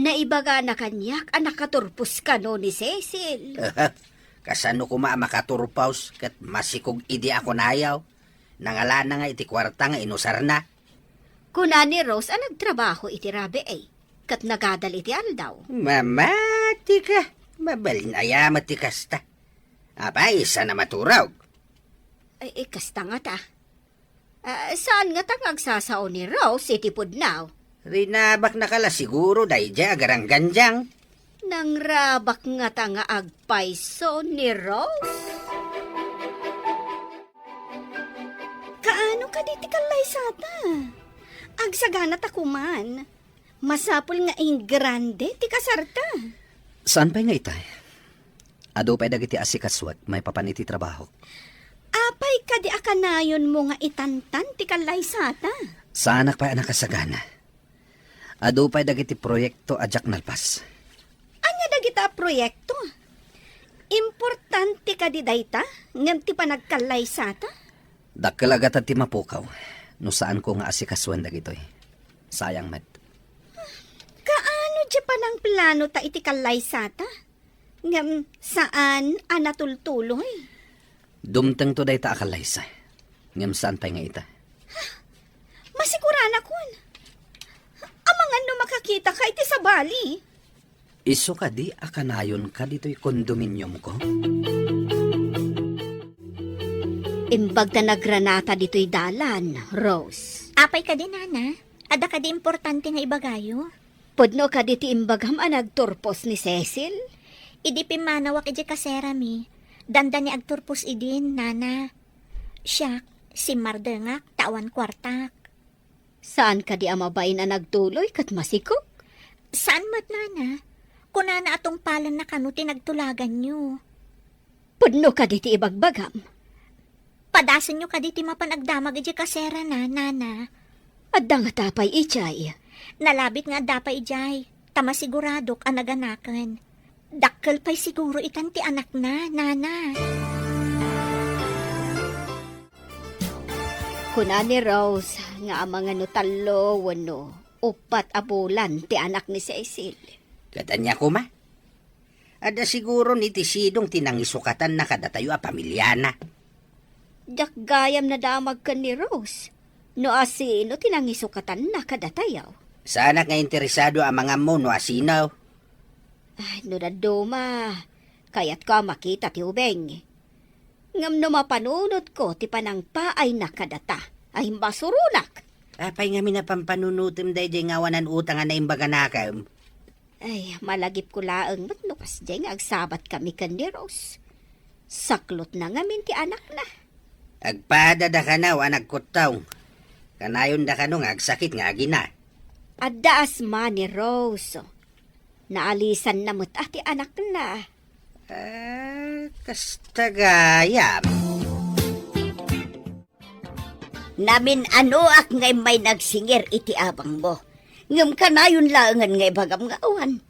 Naibagana kaniak a nakaturpos kano ni Cecil. Kasano koma a makaturpos ket masikog idi a kunayo? Nangalana nga iti kuarta nga inusarna. Kuna ni Rose a nagtrabaho iti rabii, ket nagadal iti aldaw. Mamatika, mabalin aya met ti kasta. Apay, saan a maturog? Ay, eh, kasta ngata. Ah, saan ngata nga agsasao ni Rose iti pudno? Rinabaknaka la siguro daydiay a garanggandiang. Nangrabak ngata nga agpayso ni Rose? Kaano kadi ti kallaysata? Agsagana ta koman. Masapul nga ingrande ti kasarta. Saan pay nga itay? Adu pay dagiti asikasuek maipapan iti trabahok. Apay kadi a kanayonmo nga itantan ti kallaysata? Saanak pay a nakasagana. Adu pay dagiti proyekto a diak nalpas. Ania dagita a proyekto? Importante kadi dayta ngem ti panagkallaysata? Dakkel a gatad ti mapukaw no saanko nga asikasuen dagitoy. Sayang met. Kaano diay panangplanota iti kallaysata? Ngem saan a natultuloy? Dumtengto dayta a kallaysa. Ngem saan pay nga ita. Masiguranakon. Amangan no makakitaka iti sabali. Isu kadi a kanayonka ditoy kondominiumko? Imbag ta nagranata ditoy dalan, Rose. Apay kadi, nana? Adda kadi importante nga ibagayo? Pudno kadi ti imbagam a nagturpos ni Cecil? Idi pimmanawak idiay kaserami, dandani agturpos idin, nana. Siak, simmardengak ta awan kuartak. Saan kadi a mabain a nagtuloy ket masikog? Saan met, nana. Kunana a tungpalenna kano ti nagtulaganyo. Pudno kadi ti ibagbagam? Padasenyo kadi ti mapan agdamag idiay kaserana, nana. Adda ngata pay idiay? Nalabit nga adda pay idiay, ta masiguradok a naganaken. Dakkel pay siguro itan ti anakna, nana. Kuna ni Rose nga amangan no tallo wenno uppat a bulan ti anak ni Cecil. Ket ania koma? Adda siguro ni ti sidong ti nangisukatanna kadatayo a pamiliana. Diak gayam nadamag ken ni Rose no asino ti nangisukatanna kadatayo. Saanak nga interesado a mangammo no asino. Ay, no dadduma, kayatko a makita ti ubing. Ngem no mapanunotko ti panangpaayna kadata, ay, masuronak. Apay ngamin a pampanunotem daydiay nga awanan utang a naimbaganakem? Ay, malagipko laeng met no kasdiay nga agsabatkami ken ni Rose. Saklotna ngamin ti anakna. Agpadada kano a nagkuttong. Kanayonda kano nga agsakit nga agina. Adda asma ni Rose. Naalisanna met a ti anakna. Ah, kasta gayam. Namin-anoak nga immay nagsingir iti abangmo. Ngem kanayon laengen nga ibagam nga awan.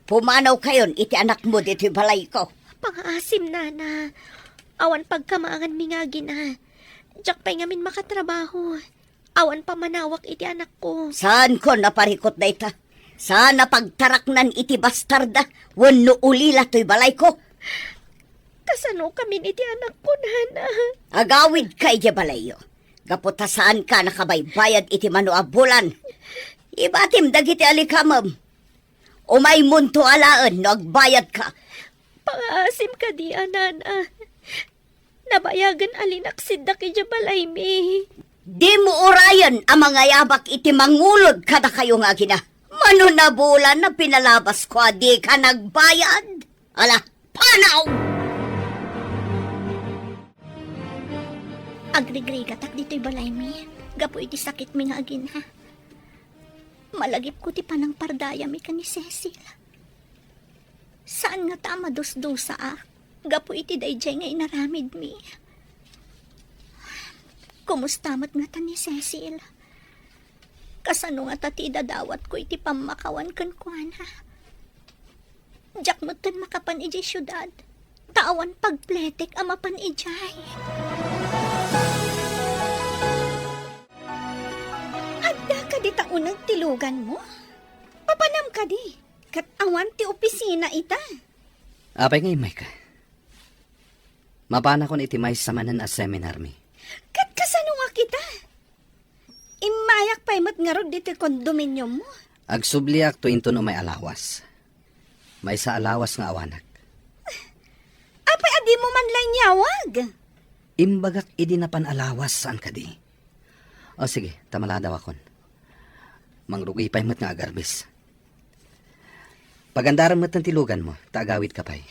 Pumanawkayon iti anakmo ditoy balayko. Pangaasim, Nana. Awan pagkamaanganmi nga agina. Diak pay ngamin makatrabaho. Awan pammanawak iti anakko. Saanko a parikut dayta. Saan a pagtaraknan iti bastarda wenno ulila toy balayko. Kasanokamin iti anakko, Nana? Agawidka idiay balayyo. Gapu ta saanka a nakabaybayad iti mano a bulan. Ibatim dagiti alikamem. Umaymonto alaen no agbayadka. Pangaasim kadi, Nana. Nabayagen a linaksiddak idiay balaymi. Dimo urayen a mangayabak iti mangulod kadakayo nga agina. Mano a bulan a pinalabasko a dika nagbayad? Ala, panaw! Agrigrigatak ditoy balaymi gapu iti sakitmi nga agina. Malagipko ti panangpardayami ken ni Cecil. Saan ngata a madusdusaak gapu iti daydiay nga inaramidmi. Kumusta met ngata ni Cecil? Kasano ngata ti idadawatko iti pammakawan kenkuana? Diak metten makapan idiay siudad, ta awan pagpletek a mapan idiay. Adda kadi ta uneg ti luganmo? Papanam kadi, ket awan ti opisina ita. Apay nga immayka? Mapanakon iti maysa manen a seminarmi. Ket kasano nga kita? Immayak pay met ngarud ditoy kondominiummo. Agsubliak to inton umay a lawas. Maysa a lawas nga awanak. Apay a dimo man la inyawag? Imbagak idi napan a lawas, saan kadi? O sige, ta maladawakon. Mangrugi pay met nga agarbis. Pagandarem metten ti luganmo, ta agawidka pay.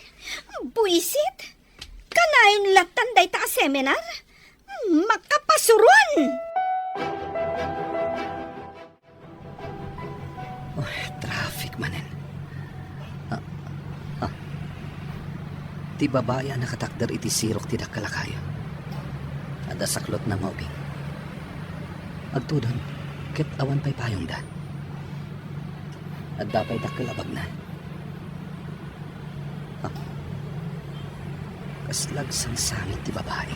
Buisit! Kanayon lattan dayta a seminar? Hmm, makapasuron! Oh, traffic manen. Ah, ah. Ti babai a nakatakder iti sirok ti dakkel a kayo. Adda saklotna nga ubing. Agtudon, ket awan pay payongda. Adda pay dakkel a bagna. Ah. Kasla agsangsangit ti babai.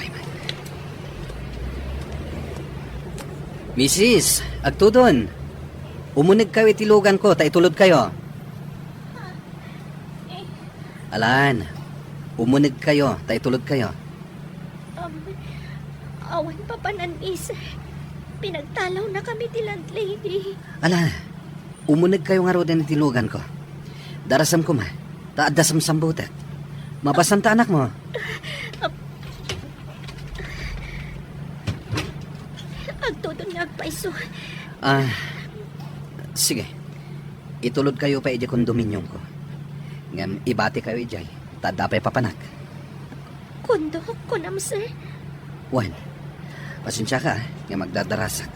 Pay man. Misis, agtudon. Umunegkayo iti luganko, ta itulodkayo. Alan, umunegkayo, ta itulodkayo. Um, awan papanan, miss. Pinagtalawnakami ti landlady. Ala, umunegkayo ngaruden iti luganko. Darasem koma, ta adda samsambutek. Mabassan ta anakmo. Agtudon nga agpayso. Ah, sige. Itulodkayo pay idiay kondominiumko. Ngem ibatikayo idiay, ta adda pay papanak. Kondo, kunam, sir? Wen, pasensiaka, ah, nga magdardarasak.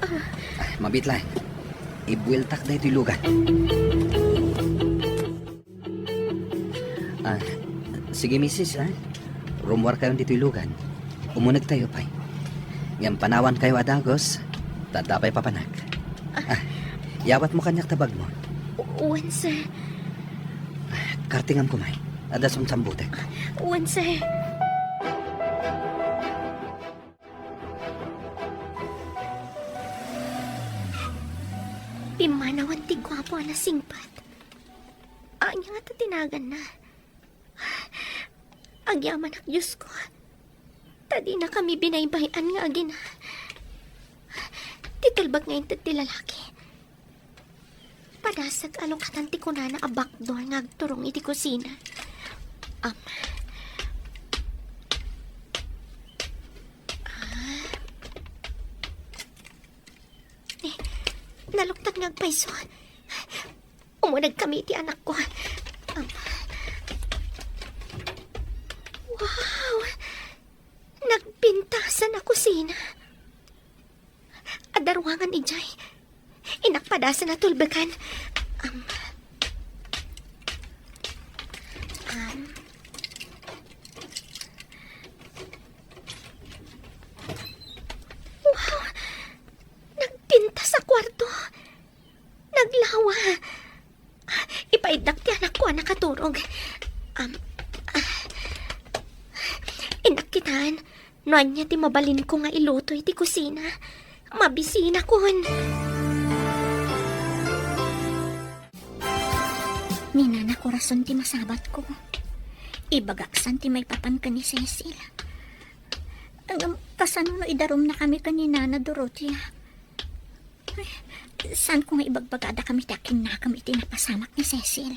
Ah. Ah, mabiit laeng. Ibueltak daytoy lugan. Ah, sige, misis, ah. Rummuarkayon ditoy lugan. Umunegtayo pay. Ngem panawankayo a dagus, ta adda pay papanak. Ah, yawatmo kaniak ta bagmo. Wen, sir. Ah, kartingam koma. Adda samsambutek. Wen, sir. Pimmanawan ti guapo a nasingpet. Ania ngata ti naganna? Agyamanak, Diosko. Ta dinakami binaybay-an nga agina. Ti tulbek nga inted ti lalaki. Padasek a lukatan ti kunana a backdoor nga agturong iti kusina. Am. Ah. Eh, naluktan nga agpayso. Umunegkami iti anakko. Am. Wow! Nagpintasan a kusina. Adda ruangan idiay. Inakpadasan a tulbekan. Am. Am. Wow! Nagpintas a Paiddak ti anakko a nakaturog. Am, ah. Innak kitan, no ania ti mabalinko nga iluto iti kusina. Mabisinakon. Ni Nana Corazon ti masabatko. Ibagaksan ti maipapan ken ni Cecil. Ngem kasano no idarumnakami ken ni Nana Dorothea? Ay, saanko nga ibagbagada kami ti akinnakam iti napasamak ni Cecil?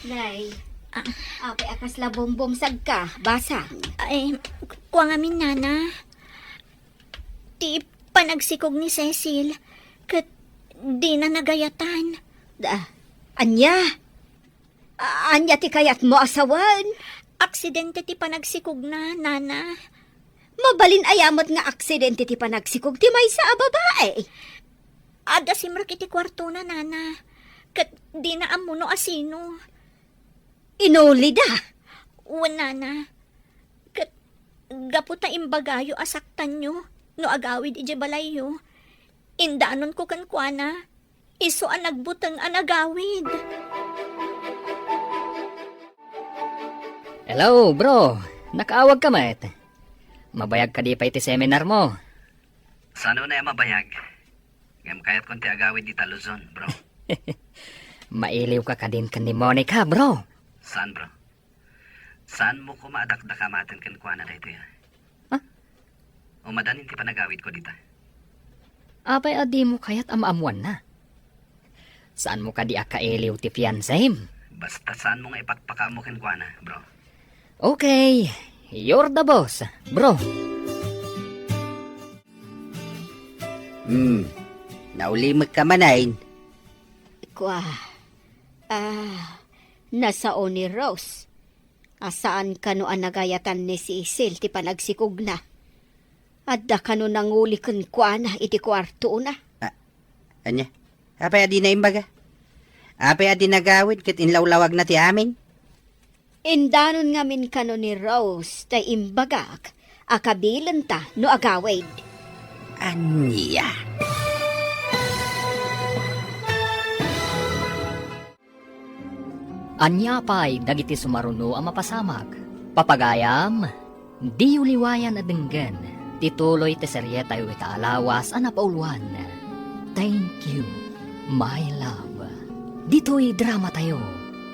Nay, Ah. apay a kasla bumbumsagka, basang. Ay, kua ngamin, Nana. Ti panagsikog ni Cecil, ket dina nagayatan. Da, ania? A-, ania ti kayatmo a sawen? Aksidente ti panagsikogna, Nana. Mabalin aya met nga aksidente ti panagsikog ti maysa a babae? Adda simrek iti kuartona, Nana. Ket dina ammo no asino. Inulida? Wen, Nana. Ket gapu ta imbagayo a saktanyo no agawid idiay balayyo, indanonko kenkuana, isu a nagbuteng a nagawid. Hello, bro. Nakaawag ka met. Mabayag kadi pay ti seminar mo? Saan unay a mabayag? Ngem kayatkon ti agawid dita Luzon, bro. Mailiw ka kadin ken ni Monica, bro. Saan, bro? Saan mo koma a dakdakamaten kenkuana daytoy, a? Ha? Umadanin ti panagawidko dita. Apay a dimo kayat a maammuanna? Saan mo kadi a kailiw ti fiancem? Basta saan mo nga ipakpakaammo kenkuana, bro. Okay, you're the boss, bro. Hmm, naulimek ka manen. Kua, ah, nasao ni Rose. A saan kano a nagayatan ni Cecil ti panagsikogna. Adda kano nanguli kenkuana iti kuartona. A-, ania? Apay a dina imbaga? Apay a dina agawid ket inlawlawagna ti amin? Indanon ngamin kano ni Rose ta imbagak a kabilenta no agawid. Ania? Ania pay dagiti sumaruno a mapasamak? Papagayam, diyo liwayan a denggen ti tuloy ti serietayo ita a lawas a napauluan, Thank You, My Love. Ditoy dramatayo,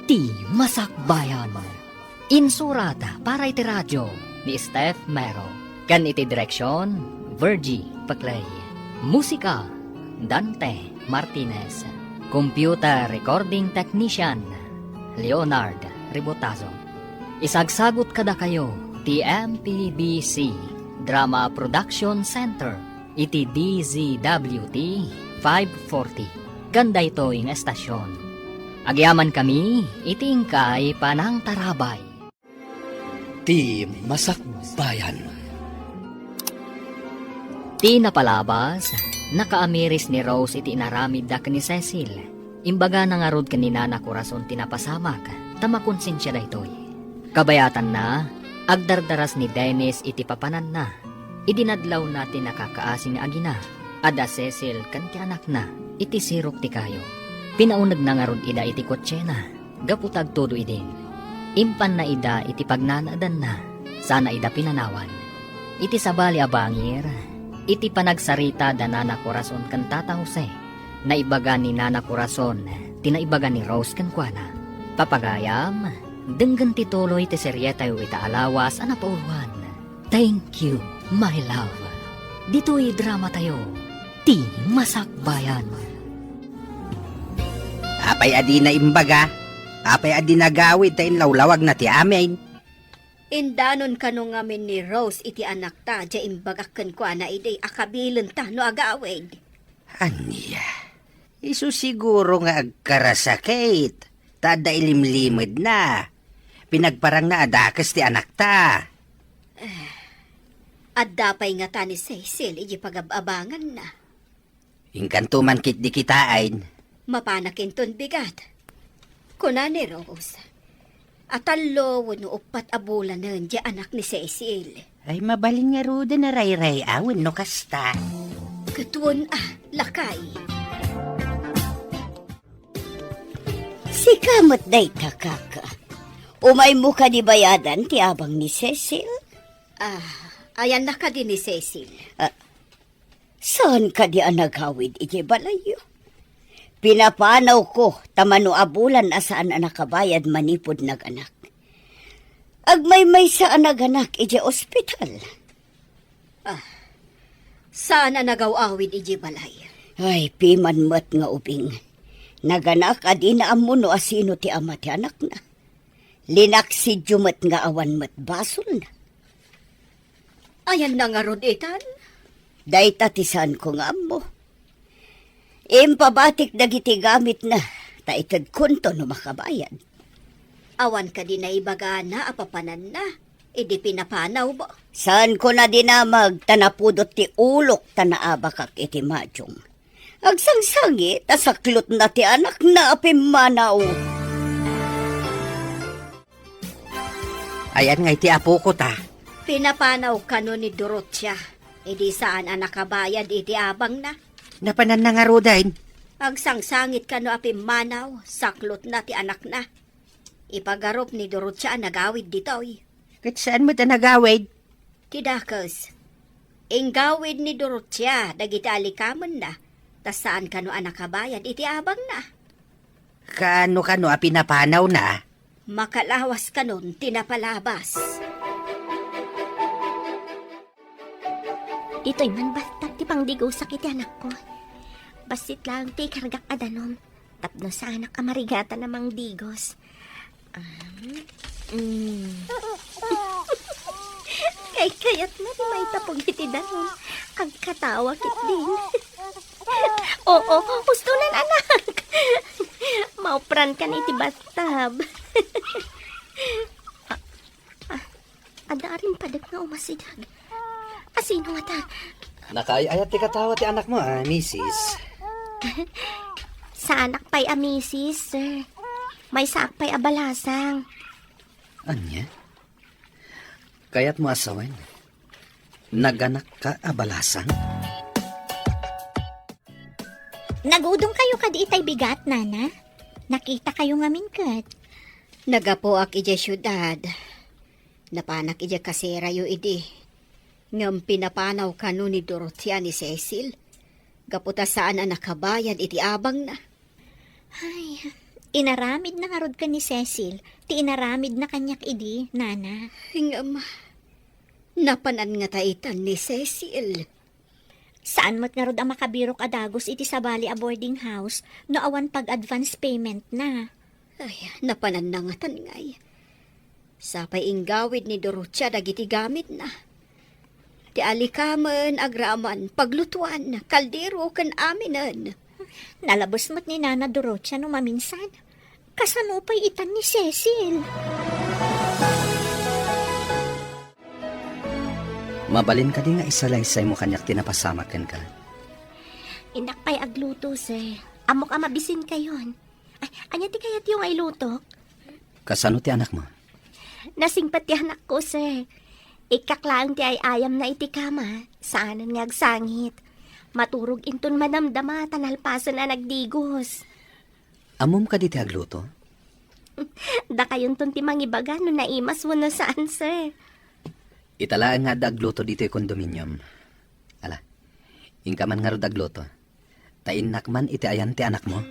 Ti Masakbayan. Insurat para iti radio ni Steph Mero, ken iti direksion, Virgie Paclay. Musika, Dante Martinez. Computer recording technician, Leonard Ribotazo. Isagsagut kadakayo ti M P B C Drama Production Center iti D Z W T five forty, ken daytoy nga estasion. Agyamankami iti inkay panangtarabay. Ti Masakbayan. Ti napalabas, nakaamiris ni Rose iti inaramidda ken ni Cecil. Imbagana ngarud ken ni Nana Corazon ti napasamak, ta makonsensia daytoy. Kabayatanna, agdardaras ni Dennis iti papananna. Idi nadlawna ti nakakaasi nga agina, adda Cecil ken ti anakna iti sirok ti kayo. Pinaunegna ngarud ida iti kotsena gapu ta agtudo idin. Impanna ida iti pagnanaedanna, sana ida pinanawan. Iti sabali a bangir, iti panagsarita da Nana Corazon ken Tata Jose, naibaga ni Nana Corazon ti naibaga ni Rose kenkuana. Papagayam, denggen ti tuloy ti serietayo ita a lawas a napauluan. Thank You, My Love. Ditoy dramatayo, Ti Masakbayan. Apay a dina imbaga? Apay a dina agawid ta inlawlawagna ti amin? Indanon kano ngamin ni Rose iti anakta, diay imbagak kenkuana idi a kabilenta no agawid. Ania? Isu siguro nga agkarasakit, ta adda ilimlimedna. Pinagparangna a dakes ti anakta. Adda pay ngata ni Cecil iti pagab-abanganna. Inkanto man ketdi kitaen. Mapanakinton bigat. Kuna ni Rose, a tallo wenno uppat a bulanen diay anak ni Cecil. Ay, mabalin ngaruden a rayray-awen no kasta. Ket wen a, lakay. Sika met dayta, kaka. Umaymo kadi bayadan ti abang ni Cecil? Ah, ayanna kadi ni Cecil? Ah, saan kadi a nagawid iti balayyo? Pinapanawko ta mano a bulan a saan a nakabayad manipud naganak. Agmaymaysa a naganak iti ospital. Ah, saan a nagaw-awid iti balay? Ay, piman met nga ubing. Naganak a dina ammo no asino ti ama ti anakna. Linaksidyo met nga awan met basolna. Ayanna ngarud itan? Dayta ti saanko nga ammo. Impabatik dagiti gamitna, ta itedkonto no makabayad. Awan kadi naibagana a papananna, idi pinapanawmo? Saanko na dinamag, ta napudot ti ulok, ta naabakak iti majong. Agsangsangit, ta saklotna ti anakna a pimmanaw. Ayan nga iti apoko ta. Pinapanaw kano ni Dorotia, idi saan a nakabayad iti abangna? Napananna ngaruden. Agsangsangit kano a pimmanaw, saklotna ti anakna. Ipagarup ni Dorotia a nagawid ditoy. Ket saan met a nagawid? Ti dakes, inggawid ni Dorotia dagiti alikamenna, ta saan kano a nakabayad iti abangna. Kaano kano a pinapanawna? Makalawas kanon ti napalabas. Ditoy man battak ti pangdigosak iti anakko. Bassit laeng ti ikargak a danum tapno saanak a marigatan a mangdigos. Ah, mm. Kaykayatna ti maitapog iti danum. Agkatawa ketdin. Oo, husto nan, anak. Maupran kan iti bathtub. Ah, ah, adda rimpadek nga umasideg. Asino ngata? Nakaay-ayat ti katawa ti anakmo, a, misis. Saanak pay a misis, sir. Maysaak pay a balasang. Ania? Kayatmo a sawen? Naganakka a balasang? Nagudongkayo kadi itay bigat, nana? Nakitakayo ngamin ket. Naggapuak idiay siudad. Napanak idiay kaserayo idi. Ngem pinapanaw kano ni Dorothea ni Cecil, gapu ta saan a nakabayad iti abangna. Ay, inaramidna ngarud ken ni Cecil ti inaramidna kaniak idi, nana. Ngem, napanan ngata itan ni Cecil. Saan met ngarud a makabirok a dagus iti sabali a boarding house no awan pag-advance payment na. Ay, napananna ngatan ngay. Sapay inggawid ni Dorothea dagiti gamitna. Ti alikamen, agraman, paglutuan, kaldero, ken aminen. Nalabes met ni Nana Dorothea no maminsan. Kasano pay itan ni Cecil? Mabalin kadi nga isalaysaymo kaniak ti napasamak kenka? Innak pay agluto, sir. Ammok a mabisinkayon. Ay, ania ti kayatyo nga ilutok? Kasano ti anakmo? Nasingpet ti anakko, sir. Ikkak laeng ti ay-ayamna iti kama. Saanen nga agsangit. Maturog inton madamdama ta nalpasen a nagdigos. Ammom kadi ti agluto? Dakayonton ti mangibaga no naimas wenno saan, sir. Ita laeng nga adda agluto ditoy condominium. Ala, inka man ngarud agluto. Ta innak man iti ayan ti anakmo.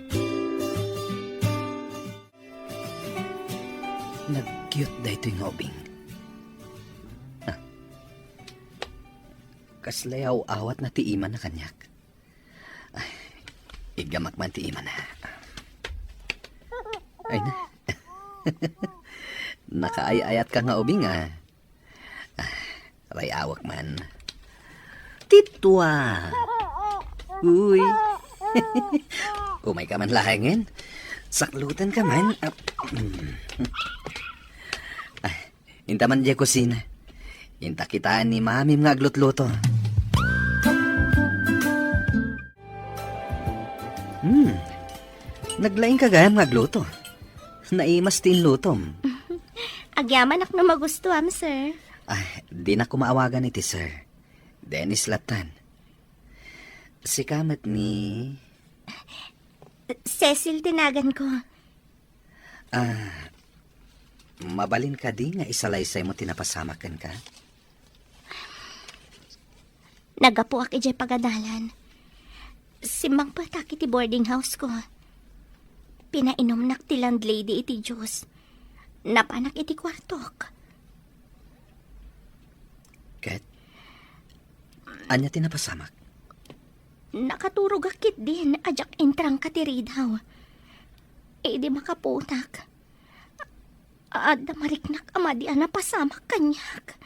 Nag-cute daytoy nga ubing. Ah. Kasla aw-awatna ti imana kaniak. Ay, iggamak man ti imana. Ay na. Nakaay-ayatka nga ubing, ah. Ah, ray-awak man. Titua! Uy! Umayka man laengen. Saklutanka man. Ah, mm. Ah, inta man diay kusina. Inta kitaen ni Mamim nga aglutluto. Hmm. Naglaingka gayam nga agluto. Naimas ti inlutom. Agyamanak no magustuam, sir. Ah, dinak ko maawagan iti sir. Dennis lattan. Sika met ni Cecil ti naganko. Ah, mabalin kadi nga isalaysaymo ti napasamak kenka? Naggapuak idiay pagadalan. Simmangpetak iti boarding house ko. Pinainumnak ti landlady iti juice. Napanak iti kuartok. Ket, ania ti napasamak? Nakaturogak ketdin a diak intrangka ti ridaw. Idi makaputak, adda mariknak a madi a napasamak kaniak.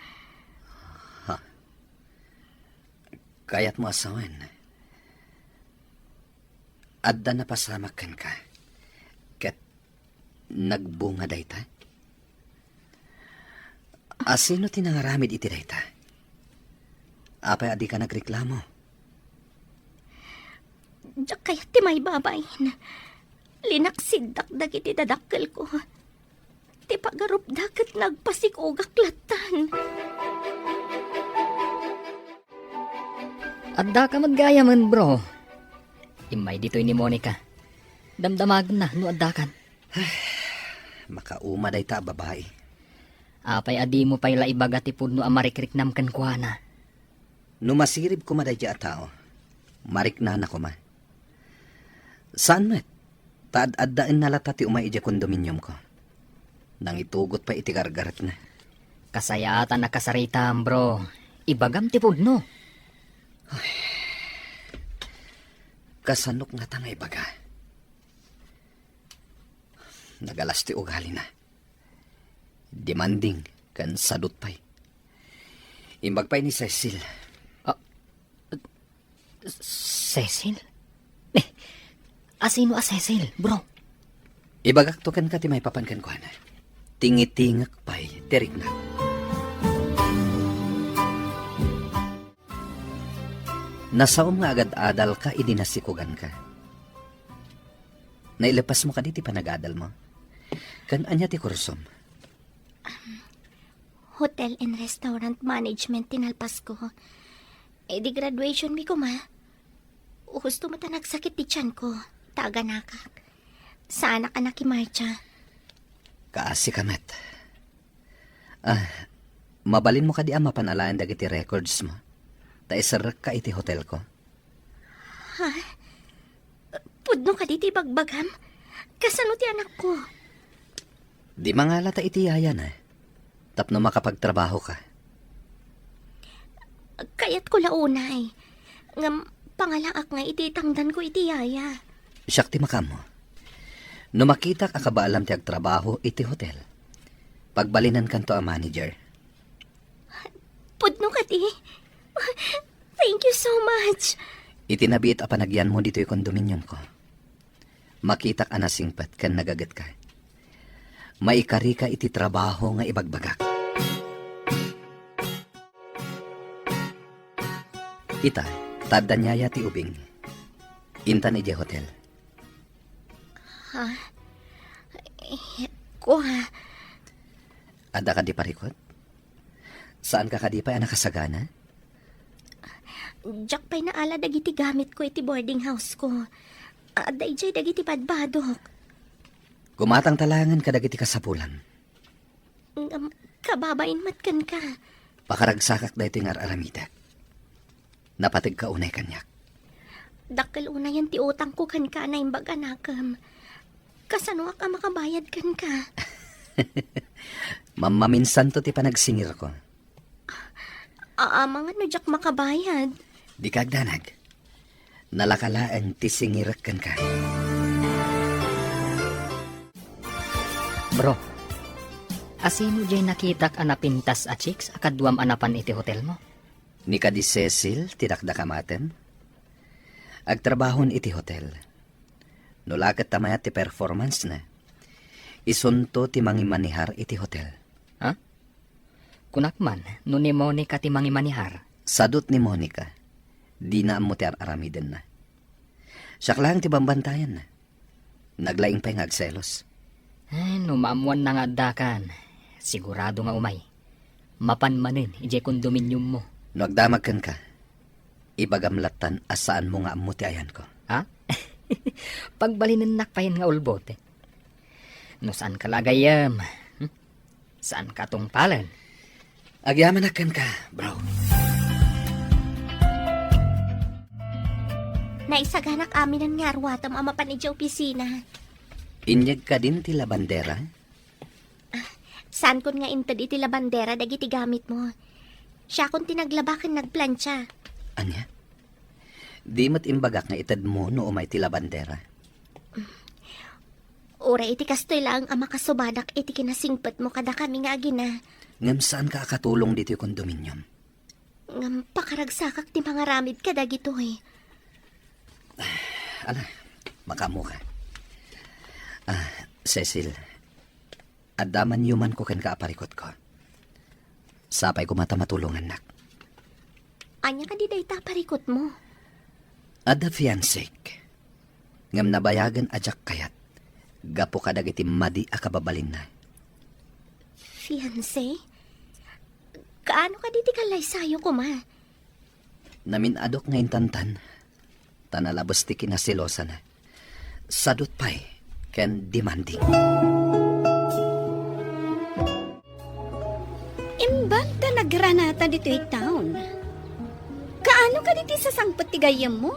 Ha? Kayatmo a sawen, adda napasamak kenka, ket nagbunga dayta? Asino ti nangaramid iti dayta? Apay a dika nagreklamo? Diak kayat ti maibabain. Linaksiddak dagiti dadakkelko. Ti pagarupda ket nagpasikogak lattan. Addaka met gayamen, bro. Immay ditoy ni Monica. Damdamagenna no addakan. Makauma dayta a babai. Apay a dimo pay la ibaga ti pudno a marikriknam kenkuana? No masirib koma daydiay a tao, mariknana koma. Saan met, ta ad-addaenna latta ti umay idiay kondominiumko. Nangitugot pay iti gargaretna. Kasayaatan a kasaritam, bro. Ibagam ti pudno. Ay, kasanok ngata nga ibaga? Nagalas ti ugalina. Demanding ken sadut pay. Imbag pay ni Cecil. Ah, Cecil? Eh, asino a Cecil, bro? Ibagakto kenka ti maipapan kenkuana. Tingitingek pay ti riknak. Nasaom nga agad-adalka idi nasikoganka. Nailepasmo kadi ti panagadalmo? Ken ania ti kursom? Hotel and Restaurant Management ti nalpasko. Idi graduation mi koma, husto met a nagsakit ti tianko, ta aganakak. Saanak a nakimartsa. Kaasika met. Ah, mabalinmo kadi a mapan alaen dagiti records mo? Ta iserrekka iti hotelko. Ha? Pudno kadi ti ibagbagam? Kasano ti anakko? Di mangalata iti yayana tapno makapagtrabahoka. Kayatko la unay. Ngem pangalaak nga iti itangdanko iti yaya. Siak ti makaammo. No makitak a kabaalam ti agtrabaho iti hotel, pagbalinenkanto a manager. Pudno kadi? Thank you so much. Iti nabiit a panagyanmo ditoy kondominiumko, makitak a nasingpet ken nagagetka. Maikarika iti trabaho nga ibagbagak. Ita, ta adda ni yaya ti ubing. Intan idiay hotel. Ha? Eh, kua. Adda kadi parikut? Saanka kadi pay a nakasagana? Diak pay naala dagiti gamitko iti boarding house ko. Adda idiay dagiti badbadok. Gumatangta laengen kadagiti kasapulam. Ngem, kababain met kenka. Pakaragsakak daytoy nga ar-aramidek. Napategka unay kaniak. Dakkel unayen ti utangko kenka a naimbag a nakem. Kasanoak a makabayad kenka? Mammaminsanto ti panagsingirko. Amangan no diak makabayad. Dika agdanag. Nalaka laeng ti singirek kenka. Bro, asino diay nakitak a napintas a chicks a kaduam a napan iti hotelmo? Ni kadi Cecil ti dakdakamatem. Agtrabahon iti hotel. No la ket ta mayat ti performance-na, isunto ti mangimanihar iti hotel. Ha? Kunak man, no ni Monica ti mangimanihar. Sadut ni Monica, dina ammo ti ar-aramidenna. Siak laeng ti bambantayanna. Naglaing pay nga agselos. Ay, no maammuanna nga addakan, sigurado nga umay. Mapan manen idiay kondominiummo. No agdamag kenka, ibagam lattan a saanmo nga ammo ti ayanko. Ha? Pagbalinennak payen nga ulbod. No saanka la gayyem, hmm? Saanka tungpalen. Agyamanak kenka, bro. Naisaganak aminen nga arwatem a mapan idiay opisina. Inyeg kadin ti labandera? Saankon nga inted iti labandera dagiti gamitmo. Siakon ti naglaba ken nagplancha. Ania? Di met imbagak nga itedmo no umay ti labandera? Uray iti kastoy laeng a makasubadak iti kinasingpetmo kadakami nga agina. Ngem saanka a katulong ditoy kondominium? Ngem pakaragsakak ti mangaramid kadagitoy. Ala, makaammoka. Ah, Cecil, adda man yumanko kenka a parikutko. Sapay koma ta matulongannak. Ania kadi dayta a parikutmo? Adda fiancék. Ngem nabayagen a diak kayat gapu kadagiti madi a kababalinna. Fiancé? Kaano kadi ti kallaysayo koma? Namin-adok nga intantan, ta nalabes ti kinaselosana. Sadut pay ken demanding. Imbag ta nagranata ditoy town, kaano kadi ti sasangpet ti gayyemmo?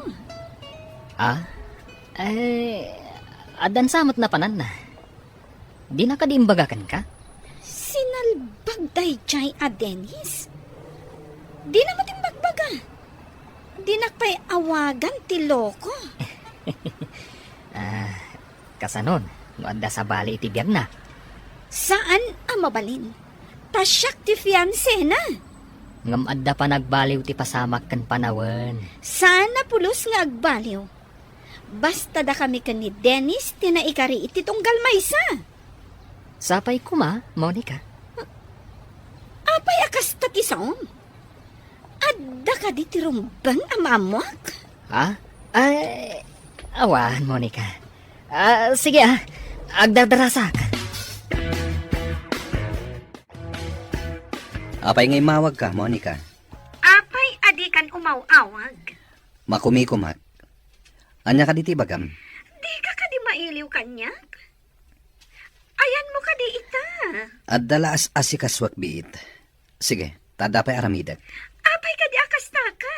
Ah? Eh, addan sa met napananna. Dina kadi imbaga kenka? Sinalbag daydiay a Dennis. Dina met imbagbaga. Dinak pay awagan ti loko. Ah, kasanon, no adda sabali iti biagna? Saan a mabalin. Ta siak ti fiancéna. Ngem adda panagbaliw ti pasamak ken panawen. Saan a pulos nga agbaliw. Basta dakami ken ni Dennis ti naikari iti tunggal maysa. Sapay koma, Monica. Apay a kasta ti saom? Adda kadi ti rumbeng a maammoak? Ha? Ay, awan, Monica. Ah, sige, ah. Agdardarasak. Apay nga immawagka, Monica? Apay a dikan umaw-awag? Makumikumak. Ania kadi ti ibagam? Dika kadi mailiw kaniak? Ayanmo kadi ita? Adda la as-asikasuak biit. Sige, ta adda pay aramidek. Apay kadi a kastaka?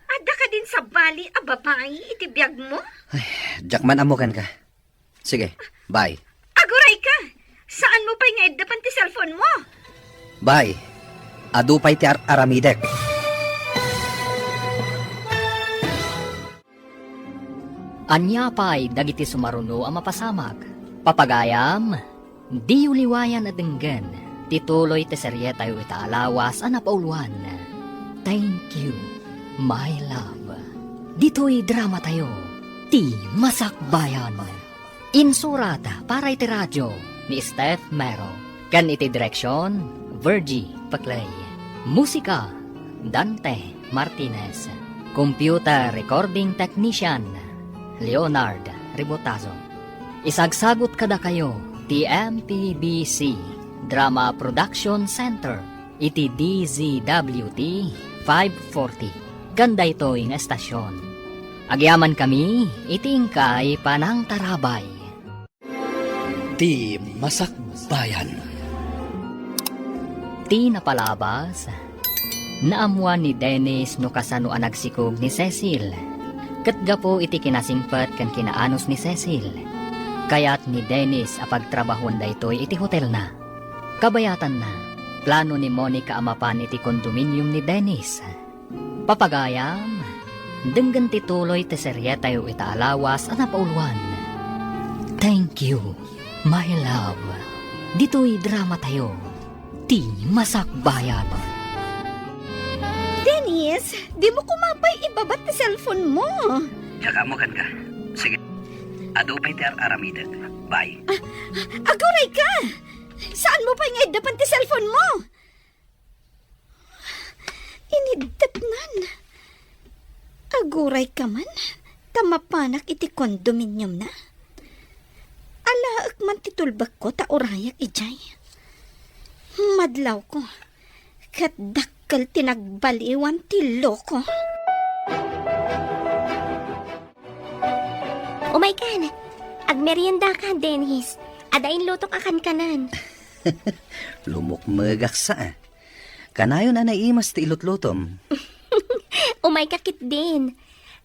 Adda kadin sabali a babai iti biagmo? Ay, diak man ammo kenka. Sige, bye. Aguray ka! Saanmo pay nga iddepen ti cellphone mo? Bye. Adu pay ti ar-aramidek. Ania pay dagiti sumaruno a mapasamak? Papagayam, diyo liwayan a denggen ti tuloy ti serietayo ita a lawas a napauluan, Thank You, My Love. Ditoy dramatayo, Ti Masakbayan. Insurat para iti radio ni Steph Mero, ken iti direksion, Virgie Peclay. Musika, Dante Martinez. Computer recording technician, Leonard Ribotazo. Isagsagut kadakayo ti M P B C Drama Production Center iti D Z W T five forty, ken daytoy nga estasion. Agyamankami iti inkay panangtarabay. Ti Masakbayan. Ti napalabas, naammuan ni Dennis no kasano a nagsikog ni Cecil. Ket gapu iti kinasingpet ken kinaanus ni Cecil, kayat ni Dennis a pagtrabahoen daytoy iti hotelna. Kabayatanna, plano ni Monica a mapan iti kondominium ni Dennis. Papagayam, denggen ti tuloy ti serietayo ita a lawas a napauluan, Thank You, My Love. Ditoy dramatayo, Ti Masakbayan. Dennis, dimo koma pay ibabat ti cellphone mo. Diak ammo kenka. Sige. Adu pay ti ar-aramidek. Bye. Ah, aguray ka! Saanmo pay nga iddepen ti cellphone mo? Iniddepnan. Aguray ka man, ta mapanak iti kondominiumna. Alaek man ti tulbekko ta urayak idiay. Madlawko, ket dakkel ti nagbaliwan ti loko. Umaykan! Agmerienda ka, Dennis. Adda inlutok a kankanan. Lumukmegak sa, ah. Kanayon a naimas ti ilutlutom. Umay ka ketdin.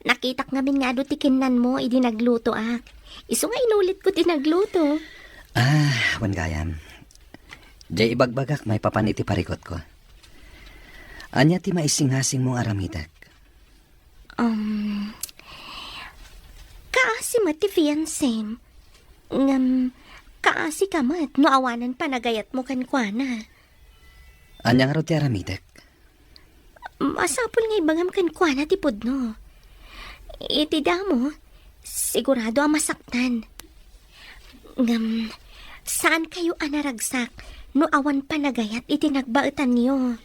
Nakitak ngamin nga adu ti kinnanmo idi naglutoak. Isu nga inulit ko ti nagluto. Ah, wen gayam. Diay ibagbagak maipapan iti parikutko. Ania ti maisingasingmo nga aramidek? Um, kaasi met ti fiancem. Ngem, kaasi ka met no awanen panagayatmo kenkuana. Ania ngarud ti aramidek? Masapul nga ibagam kenkuana ti pudno. Iti damo, sigurado a masaktan. Ngem, saan kayo a naragsak no awan panagayat iti nagbaetanyo?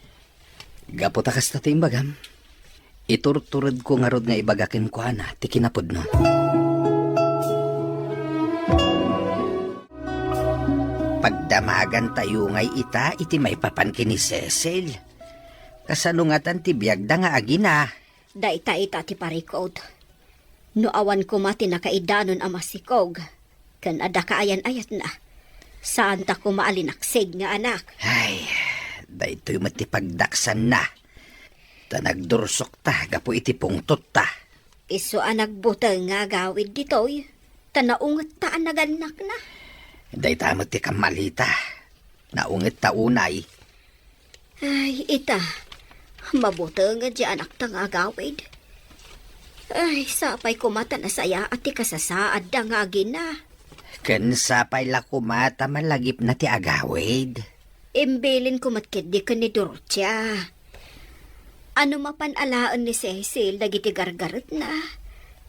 Gapu ta kasta ti imbagam, iturturedko ngarud nga ibaga kenkuana ti kinapudno. Pagdamagantayo ngay ita iti maipapan ken ni Cecil. Kasano ngatan ti biagda nga agina? Dayta ita ti parikut. No awan koma ti nakaidanon a masikog, ken adda kaayan-ayatna, saanta koma a linaksig nga anak. Ay, daytoy met ti pagdaksanna. Ta nagdursokta gapu iti pungtotta. Isu a nagbuteng nga agawid ditoy, ta naungetta a nagannakna. Dayta met ti kammalita. Naungetta unay. Ay, ita, mabuteng ti anakta nga agawid. Ay, sapay koma ta nasayaat ti kasasaadda nga agina. Ken sapay la koma ta malagipna ti agawid. Imbilin ko met ketdi ken ni Dorotia. Ano mapan alaen ni Cecil dagiti gargaretna,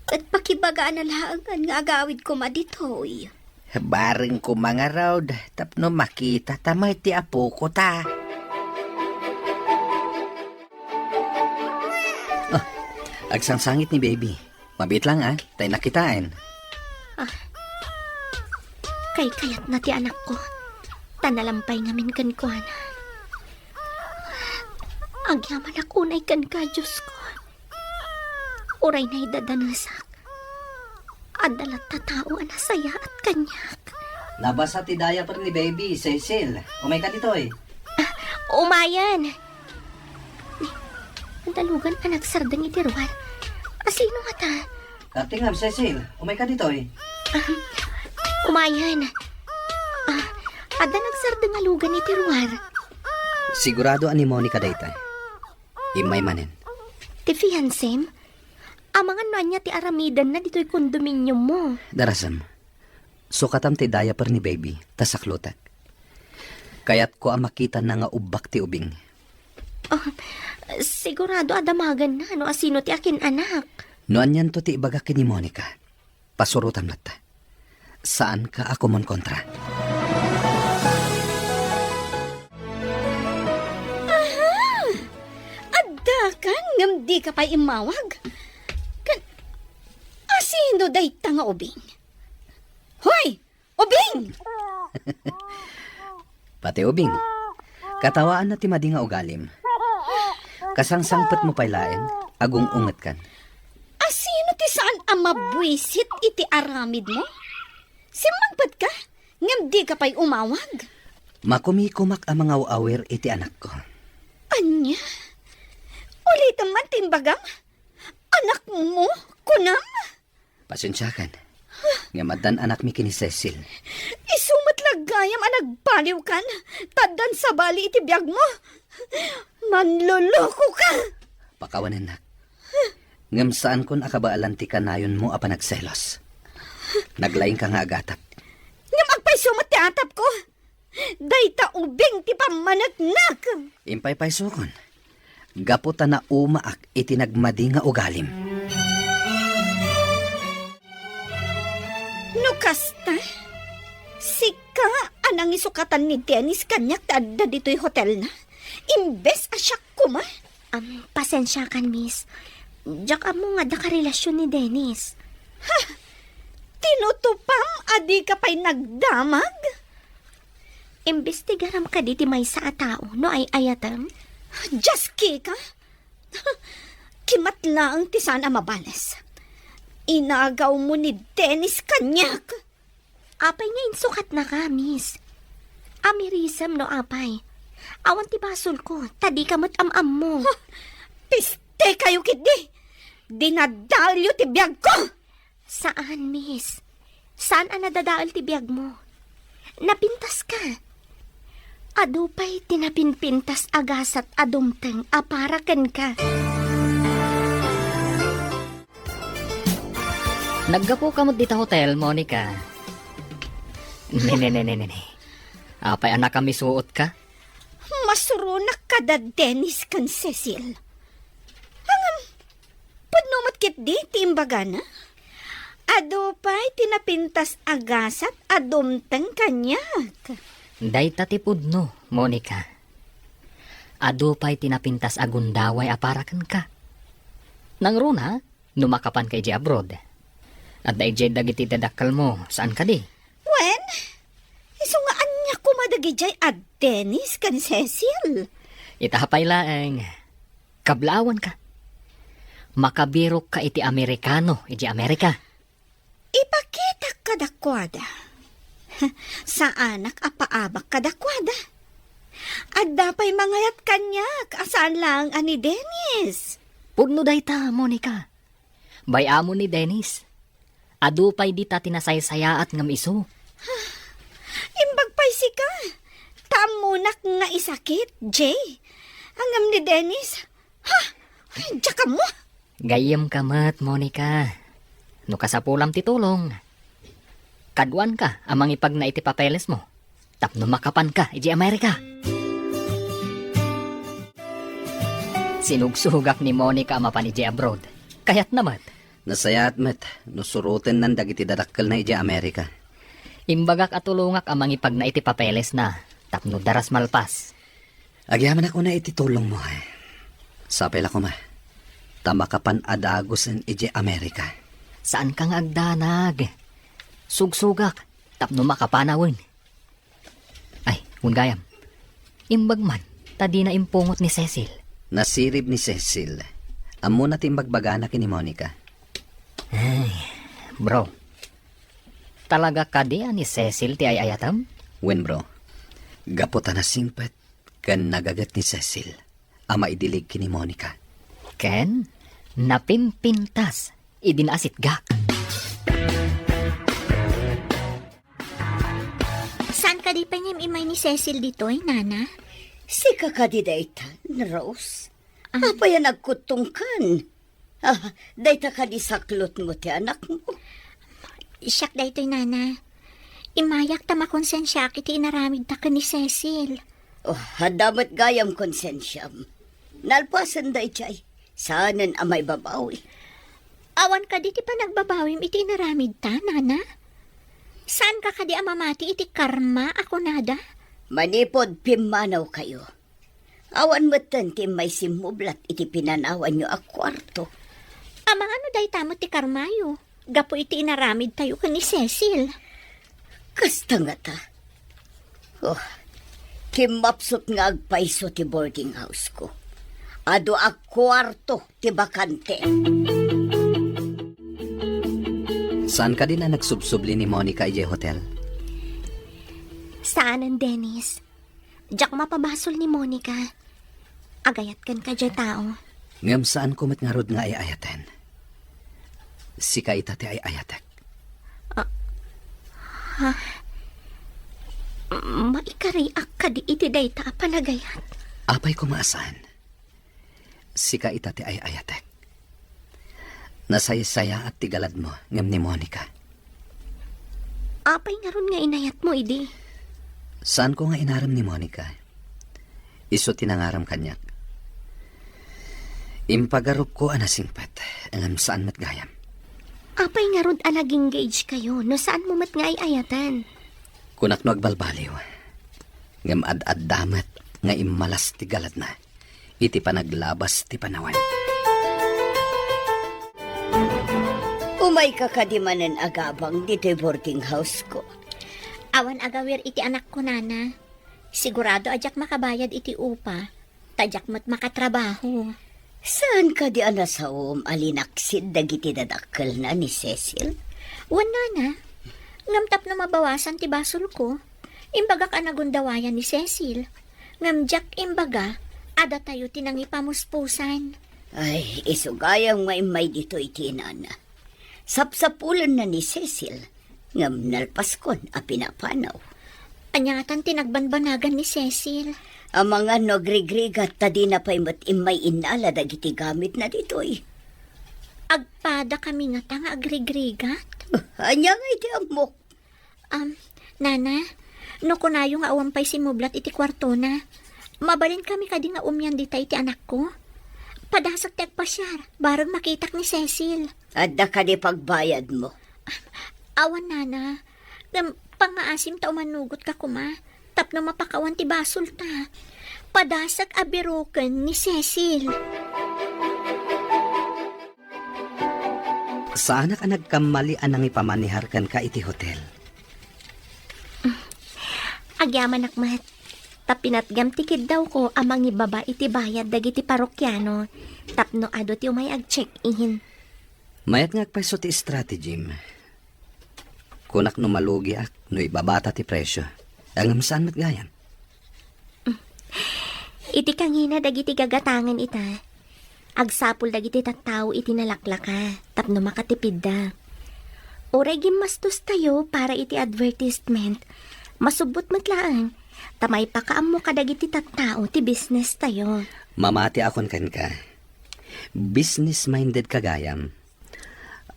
ket pakibagaana laengen nga agawid koma ditoy. Bareng koma ngarud tapno makita ta met ti apoko ta. Ah, agsangsangit ni baby. Mabiit lang, ah, ta innak kitaen. Ah, kaykayatna ti anakko, ta nalampay ngamin kenkuana. Agyamanak unay kenka, Diosko. Uray naidadanesak, adda latta tao a nasayaat kaniak. Nabasa ti diaper ni baby, Cecil. Umayka ditoy. Ah, umayen. Dalugan a nagsardeng iti ruar. Asino ngata? Katingam, Cecil. Umayka ditoy. Ah, umayen. Ah, adda nagsardeng a lugan iti ruar. Sigurado a ni Monica dayta. Immay manen. Ti fiancem? Amangan no ania ti aramidenna ditoy kondominiummo. Darasem, sukatam ti diaper ni baby, ta saklotek. Kayatko a makitanna nga ubbak ti ubing. Oh, sigurado a damaganna no asino ti akin-anak. No anianto ti ibagak ken ni Monica, pasurotam latta. Saanka a kumonkontra. Aha! Addakan ngem dika pay immawag? Ken asino dayta nga ubing? Hoy! Ubing! Pati ubing. Katawaanna ti madi nga ugalim. Kasangsangpetmo pay laeng, agung-ungetkan. Asino ti saan a mabuisit iti aramidmo? Simmangpetka, ngem dika pay umawag? Makumikumak a mangaw-awir iti anakko. Ania? Ulitem man ti imbagam? Anakmo, kunam? Pasensiakan. Ngem addan anakmi ken ni Cecil. Isu met la gayam a nagbaliwkan, ta addan sabali iti biagmo. Manlolokoka! Pakawanennak. Ngem saankon a kabaelan ti kanayonmo a panagselos. Naglaingka nga agatap. Ngem agpayso met ti atapko. Dayta ubing ti pammaneknek. Impaypaysokon, gapu ta naumaak iti nagmadi nga ugalim. No kasta, sika a nangisukatan ni Dennis kaniak ti adda ditoy hotelna, imbes a siak koma? Am, pasensiakan, miss. Diak ammo nga adda karelasion ni Dennis. Ha! Tinutupam a dika pay nagdamag? Imbestigaram kadi ti maysa a tao no ay-ayatem? Dios, Kika! Kimat laeng ti saan a mabales. Inagawmo ni Dennis kaniak. Apay nga insukatnaka, miss? Amirisem no apay. Awan ti basolko, ta dika met am-ammo. Huh! Piste kayo ketdi! Dinadaelyo ti biagko! Saan, miss. Saan a nadadael ti biagmo. Napintaska. Adu pay ti napinpintas a gasat a dumteng a para kenka. Naggapuka met dita hotel, Monica. Ne, ne, ne, ne, ne, ne. Apay a nakamisuotka? Masuronak kada Dennis ken Cecil. Ngem, pudno met ketdi ti imbagana? Adu pay ti napintas a gasat a dumteng kaniak. Dayta ti pudno, Monica. Adu pay ti napintas a gundaway a para kenka. Nangruna, no makapanka idiay abroad. Adda idiay dagiti dadakkelmo, saan kadi? Wen, isu nga ania koma dagidiay a Dennis ken Cecil? Ita pay laeng, kablaawanka. Makabirokka iti Amerikano idiay Amerika. Ipakitak kadakuada. Saanak a paabak kadakuada. Adda pay mangayat kaniak a saan laeng a ni Dennis. Pudno dayta, Monica. Bay-am ni Dennis. Adu pay dita ti nasaysayaat ngem isu. Imbag pay sika. Ta ammonak nga isakit, Jay. Ngem ni Dennis, ha? Diak ammo. Gayyemka met, Monica. No kasapulam ti tulong, kaduanka a mangipagna iti papelesmo tapno makapanka idiay Amerika. Sinugsugak ni Monica a mapan idiay abroad. Kayatna met. Nasayaat met no surotennan dagiti dadakkelna idiay Amerika. Imbagak a tulongak a mangipagna iti papelesna tapno daras malpas. Agyamanak unay iti tulongmo, eh. Sapay la koma, ta makapan a dagusen idiay Amerika. Saanka nga agdanag. Sugsugak tapno makapanawen. Ay, wen gayam. Imbag man, ta dina impungot ni Cecil. Nasirib ni Cecil. Ammona ti imbagbagana ken ni Monica. Ay, bro. Talaga kadi a ni Cecil ti ay-ayatem? Wen, bro. Gapu ta nasingpet ken nagaget ni Cecil a maidilig ken ni Monica. Ken napimpintas idi naasitgak. Saan kadi pay nga im-immay ni Cecil ditoy, Nana? Sika kadi daytan, Rose? Ah. Apay a nagkuttongkan? Ah, dayta kadi saklotmo ti anakmo? Siak daytoy, Nana. Immayak ta makonsensiaak iti inaramidta ken ni Cecil. Oh, adda met gayam konsensiam. Nalpasen daydiay. Saanen a maibabawi. Awan kadi ti panagbabawim iti inaramidta, Nana? Saanka kadi a mamati iti karma a kunada? Manipud pimmanawkayo, awan metten ti immay simmublat iti pinanawanyo a kuarto. Amangan no dayta met ti karmayo gapu iti inaramidtayo ken ni Cecil? Kasta ngata. Oh, kimmapsut nga agpayso ti boarding house ko. Adu a kuarto ti bakante. Saan kadi a nagsubsubli ni Monica idiay hotel? Saanen, Dennis. Diak mapabasol ni Monica. Agayat kenka diay tao. Ngem saanko met ngarud nga ay-ayaten. Sika ita ti ay-ayatek. Ah, ha? Maikariak kadi iti dayta a panagayat? Apay koma a saan? Sika ita ti ay-ayatek. Nasaysayaat ti galadmo ngem ni Monica. Apay ngarud nga inayatmo idi? Saanko nga inarem ni Monica. Isu ti nangarem kaniak. Impagarupko a nasingpet, ngem saan met gayam. Apay ngarud a nag-engage kayo no saanmo met nga ay-ayatan? Kunak no agbalbaliw, ngem ad-adda met nga immalas ti galadna iti panaglabas ti panawen. Umayka kadi manen agabang ditoy boarding house ko? Awan agawir iti anakko, Nana. Sigurado a diak makabayad iti upa, ta diak met makatrabaho. Saan kadi a nasaom a linaksid dagiti dadakkelna ni Cecil? Wen, Nana. Ngem tapno mabawasan ti basolko, imbagak a nagundawayan ni Cecil. Ngem diak imbaga a datayo ti nangipamuspusan. Ay, isu gayam nga immay ditoy ti inana. Sapsapulenna ni Cecil, ngem nalpaskon a pinapanaw. Ania ngatan ti nagbanbanagan ni Cecil? Amangan no agrigrigat ta dina pay met immay innala dagiti gamitna ditoy. Agpadakami ngata nga agrigrigat? Ania ngay ti ammok? Um, Nana, no kunayo nga awan pay simmublat iti kuartona, mabalinkami kadi nga umian dita iti anakko? Padasek ti agpasiar, bareng makitak ni Cecil. Adda kadi pagbayadmo? Awan, Nana. Ngem pangngaasim ta umanugotka koma, tapno mapakawan ti basolta. Padasek a biroken ni Cecil. Saanak a nagkammali a nangipamaniar kenka iti hotel. Agyamanak met, ta pinatgam ti kiddawko a mangibaba iti bayad dagiti parokiano tapno adu ti umay ag-check-in. Mayat nga agpayso ti strategyem. Kunak no malugiak no ibabata ti presio. Ngem saan met gayam? Iti kangina dagiti gagatangen ita, agsapul dagiti tattao iti nalaklaka tapno makatipidda. Uray gimmastostayo para iti advertisement, masubbot met laeng ta maipakaammo kadagiti tattao ti business tayo. Mamatiakon kenka. Business-minded ka gayam.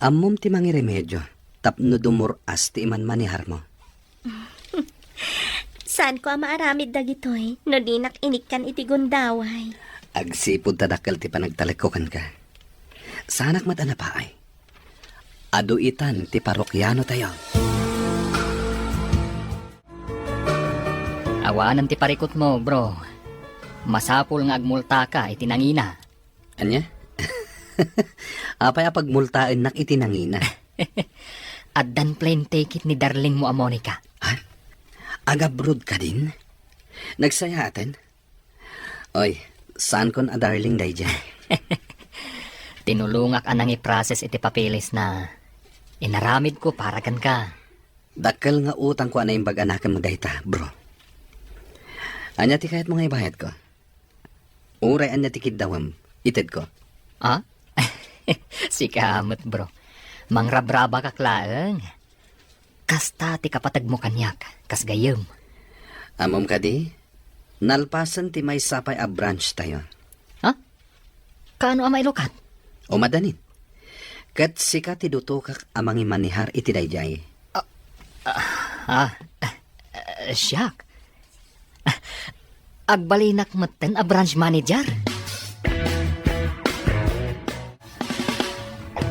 Ammom ti mangiremedio tapno dumur-as ti imanmaniharmo. Saanko a maaramid dagitoy no dinak inikkan iti gundaway. Agsipud ta dakkel ti panagtalekko kenka. Saanak met a napaay. Adu itan ti parokianotayo. Awanen ti parikutmo, bro. Masapul nga agmultaka iti nangina. Ania? Apay a pagmultaennak iti nangina? Addan plane ticket ni darlingmo a Monica. Ha? Agabroad kadin? Nagsayaaten? Oy, saankon a darling daydiay. Tinulongak a nangiprocess iti papelesna. Inaramidko para kenka. Dakkel nga utangko a naimbag a nakem dayta, bro. Ania ti kayatmo nga ibayadko? Uray ania ti kiddawem, itedko. Ah? Sika met, bro. Mangrabrabakak laeng. Kasta ti kapategmo kaniak, kas gayyem. Ammom kadi, nalpasen ti maysa pay a branch tayo. Ha? Kaano a mailukat? O madanin. Ket sika ti dutokak a mangimanihar iti daydiay. Ah, ah, ah, siak. Ah, agbalinak metten a branch manager.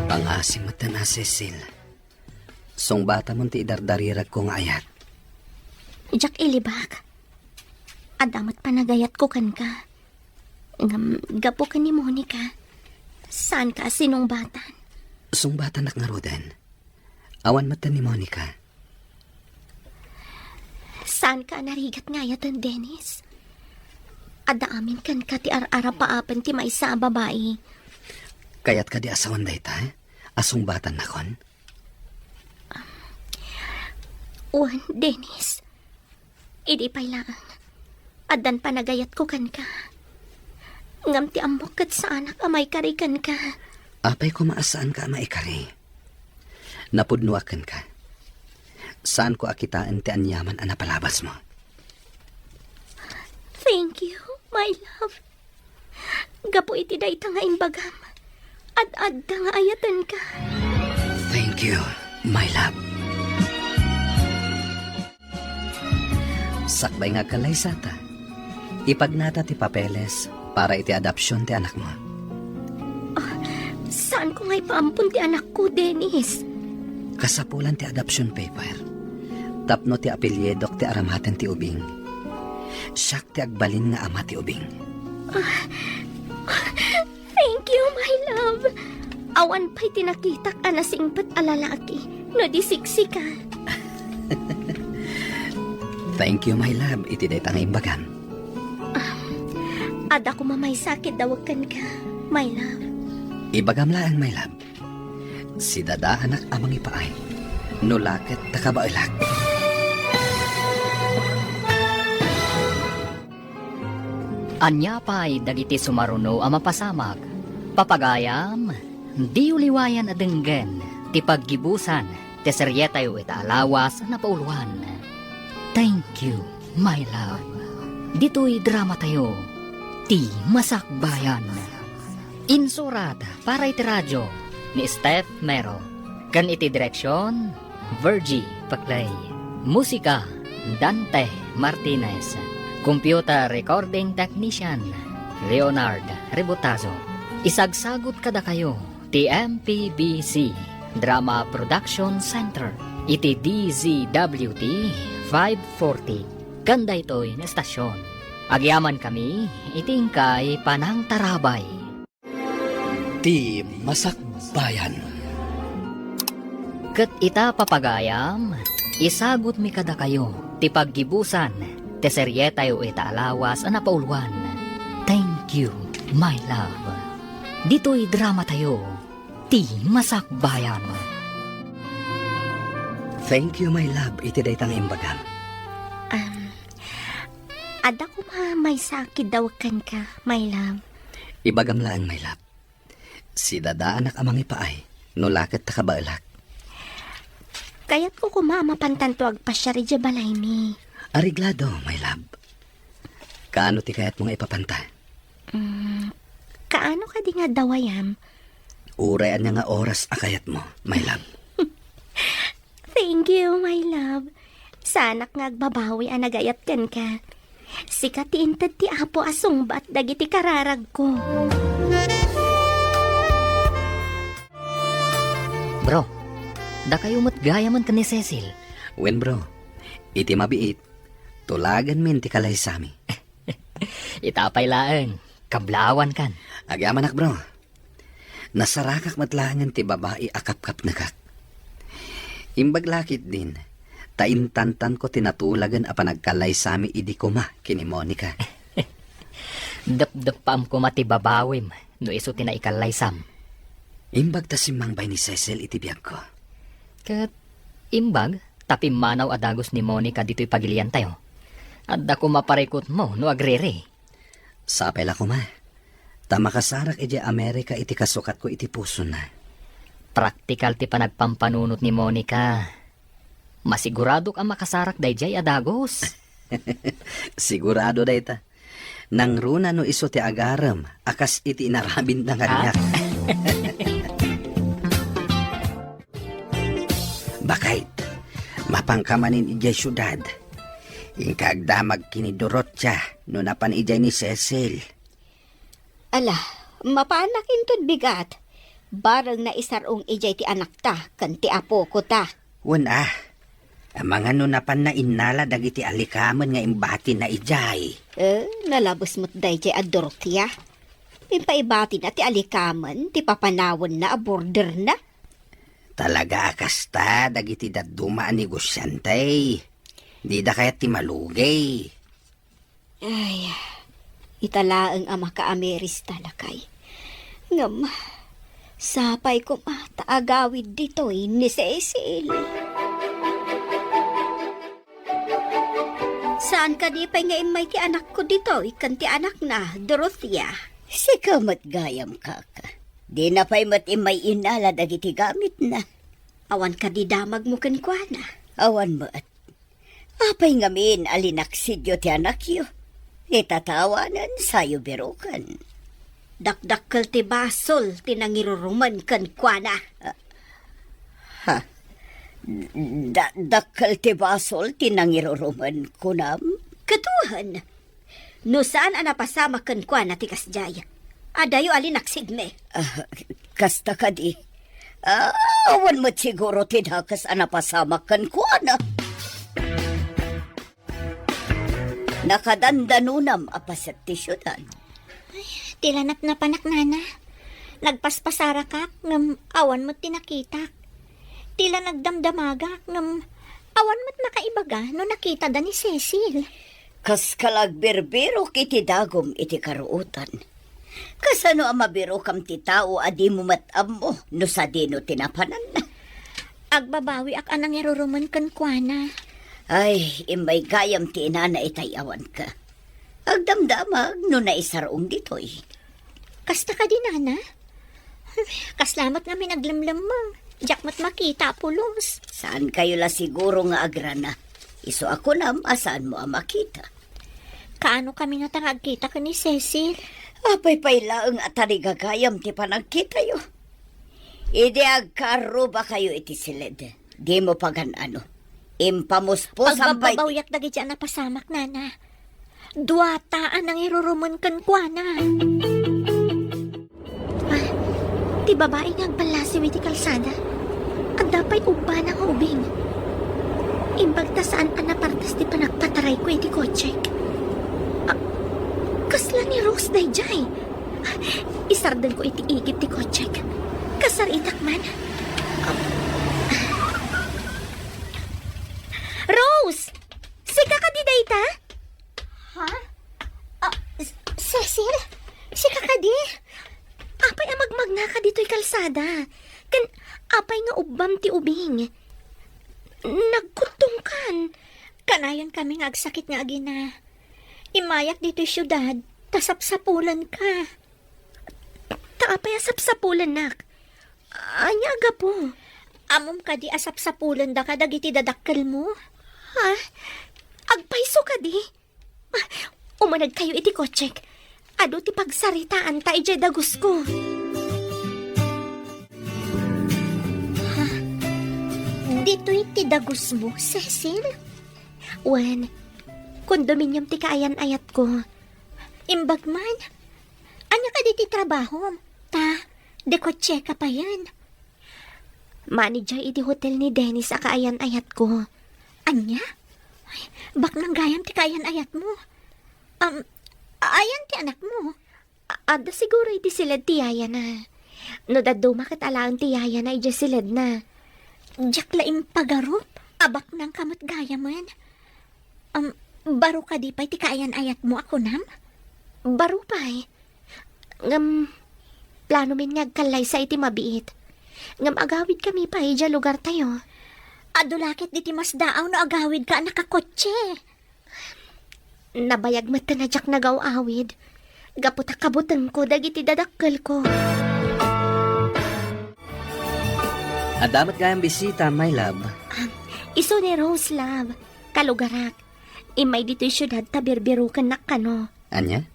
Pangasim metten a Cecil. Sungbatamon ti idardariragko nga ayat. Diak ilibak. Adda met panagayatko kenka. Ngem gapu ken ni Monica, saanka a sinungbatan. Sungbatannak ngaruden. Awan met ni Monica. Saanka a narigat nga ayaten, Dennis. Adda amin kenka ti ar-arapaapen ti maysa a babai. Kayatka di a sawen dayta, eh? A sungbatannakon? Wen, Dennis. Idi pay laeng, addan panagayatko kenka. Ngem ti ammok ket saanak a maikari kenka. Apay koma a saanka a maikari? Napudnoak kenka. Saanko a kitaen ti aniaman a napalabasmo. Thank you, my love. Gapu iti dayta nga imbagam, ad-adda nga ayatenka. Thank you, my love. Sakbay nga agkallaysata, ipagnata ti papeles para iti adoption ti anakmo. Ah, saanko nga ipaampon ti anakko, Dennis? Kasapulan ti adoption paper. Tapno ti apelyidok ti aramaten ti ubing. Siak ti agbalin nga ama ti ubing. Ah, thank you, my love. Awan pay ti nakitak a nasingpet a lalaki no di siksika. Thank you, my love, iti dayta nga imbagam. Ah, adda koma maysa a kiddawek kenka, my love. Ibagam laeng, my love. Sidadaanak a mangipaay. No la ket ta kabaelak. Ania pay dagiti sumaruno a mapasamak? Papagayam, diyo liwayan a denggen ti paggibusan ti serietayo ita a lawas a napauluan. Thank you, my love. Ditoy dramatayo, Ti Masakbayan. Insurat para iti radio ni Steph Mero, ken iti direksion, Virgie Paclay. Musika, Dante Martinez. Computer recording technician, Leonard Rebotazo. Isagsagut kadakayo ti M P B C Drama Production Center iti D Z W T five forty, ken daytoy nga estasion. Agyamankami iti inkay panangtarabay. Ti Masakbayan. Ket ita, papagayam, isagutmi kadakayo ti paggibusan ti serietayo ita a lawas a napauluan, Thank You, My Love. Ditoy dramatayo, Ti Masakbayan. Thank you, my love, iti dayta nga imbagam. Um, adda koma maysa a kiddawek kenka, my love. Ibagam laeng, my love. Sidadaanak a mangipaay, no la ket ta kabaelak. Kayatko koma a mapantanto agpasiar idiay balaymi. Areglado, my love. Kaano ti kayatmo nga ipapanta? Mm, kaano kadi nga adda wayam? Uray ania nga oras a kayatmo, my love. Thank you, my love. Saanak nga agbabawi a nagayat kenka. Sika ti inted ti Apo a sungbat dagiti kararagko. Bro, dakayo met gayamen ken ni Cecil. Wen, bro. Iti mabiit, tulaganmin ti kalaysami. Ita pay laeng, kablaawankan. Agyamanak, bro. Nasarangak met laengen ti babai a kapkapnekak. Imbag la ketdin, ta intantanko ti natulagen a panagkalaysami idi koma ken ni Monica. Depdeppaam koma ti babawim no isu ti naikalaysam. Imbag ta simmangbay ni Cecil iti biagko. Ket imbag ta pimmanaw a dagus ni Monica ditoy pagiliantayo. Adda koma parikutmo no agriri. Sapay la koma, ta makasarak idiay Amerika iti kasukatko iti pusona. Praktikal ti panagpampanunot ni Monica. Masiguradok a makasarak daydiay a dagus. Sigurado dayta. Nangruna no isu ti agarem a kas iti inaramidna kaniak. Baket, mapanka manen idiay siudad. Inka agdamag ken ni Dorothea no napan idiay ni Cecil. Ala, mapanak inton bigat. Bareng naisar-ong idiay ti anakta ken ti apokota. Wen a, amangan no napanna innala dagiti alikamen nga imbatina idiay. Eh, nalabes met daydiay a Dorothea. Impaibatina ti alikamen ti papanawenna a borderna. Talaga a kasta dagiti dadduma a negosiante. Dida kayat ti malugay. Ay, ita laeng a makaamiris ta, lakay. Ngem, sapay koma ta agawid ditoy ni Cecil. Saan kadi pay nga immay ti anakko ditoy ken ti anakna, Dorothea? Sika met gayam, kaka. Dina pay met immay innala dagiti gamitna. Awan kadi damagmo kenkuana? Awan met. Apay ngamin a linaksidyo ti anakyo? Ita ta awanen, sayo biroken. Dakdakkel ti basol ti nangirurumen kenkuana. Ha? Da-, dakkel ti basol ti nangirurumen, kunam? Ket wen, no saan a napasamak kenkuana ti kasdiay, adayo a linaksidmi. Ah, kasta kadi. Ah, awan met siguro ti dakes a napasamak kenkuana. Nakadandanonam a paset ti siudad. Ay, ti la napnapanak, nana. Nagpaspasarakak, ngem awan met ti nakitak. Ti la nagdamdamagak, ngem awan met nakaibaga no nakitada ni Cecil. Kas ka la agbirbirok iti dagum iti karuotan. Kasano a mabirokam ti tao a dimo met ammo no sadino ti napananna? Agbabawiak a nangirurumen kenkuana. Ay, immay gayam ti inana itay awanka. Agdamdamag no naisarong ditoy. Kasta kadi, nana? Kasla met ngamin aglemlemmeng. Diak met makita a pulos. Saan kayo la siguro nga agrana? Isu a kunam a saan mo a makita. Kaano kami ngata nga agkita ken ni Cecil? Apay pay laeng a tarigagayam ti panagkitayo. Idi agkarruba kayo iti siled, dimo pagan-ano. Impamuspusan pay ti Agbabawyak dagiti a napasamak, nana. Duata a nangirurumen kenkuana. Ah, ti babai nga agballasiw iti kalsada. Adda pay ubbana nga ubing. Imbag ta saan a napartas ti panagpatarayko iti kotsek. Ah, kasla ni Rose daydiay. Isardengko iti igid ti kotsek. Kasaritak man. Rose! Sika kadi dayta? Ha? Ah, S-, Cecil? Sika kadi? Apay a magmagnaka ditoy kalsada? Ken apay nga ubbam ti ubing? Nagkuttongkan. Kanayon kami nga agsakit nga agina. Immayak ditoy siudad, ta sapsapulenka. Ta apay a sapsapulennak? Ania a gapu? Ammom kadi a sapsapulendaka dagiti dadakkelmo? Ha? Agpayso kadi? Ah, umanegkayo iti kotsek. Adu ti pagsaritaanta idiay dagusko. Ha? Ditoy ti dagusmo, Cecil? Wen, kondominium ti kaayan-ayatko. Imbag man? Ania kadi ti trabahom? Ta, dikotseka payen. Manager iti hotel ni Dennis a kaayan-ayatko. Ania? Ay, baknang gayam ti kaayan-ayatmo. Um, ayan ti anakmo? A-, adda siguro iti siled ti yayana. No dadduma ket alaen ti yayana idiay siledna. Diak la impagarup a baknangka met gayamen. Um, baro kadi pay ti kaayan-ayatmo a kunam? Baro pay. Ngem, planomin nga agkallaysa iti mabiit. Ngem agawidkami pay idiay lugartayo. Adu la ket diti masdaaw no agawidka a nakakotse. Nabayag met a diak nagaw-awid. Gapu ta kabutengko dagiti dadakkelko. Adda met gayam bisita, my love. Ah, isu ni Rose, love. Kalugarak. Immay ditoy siudad ta birbirukennak kano. Ania?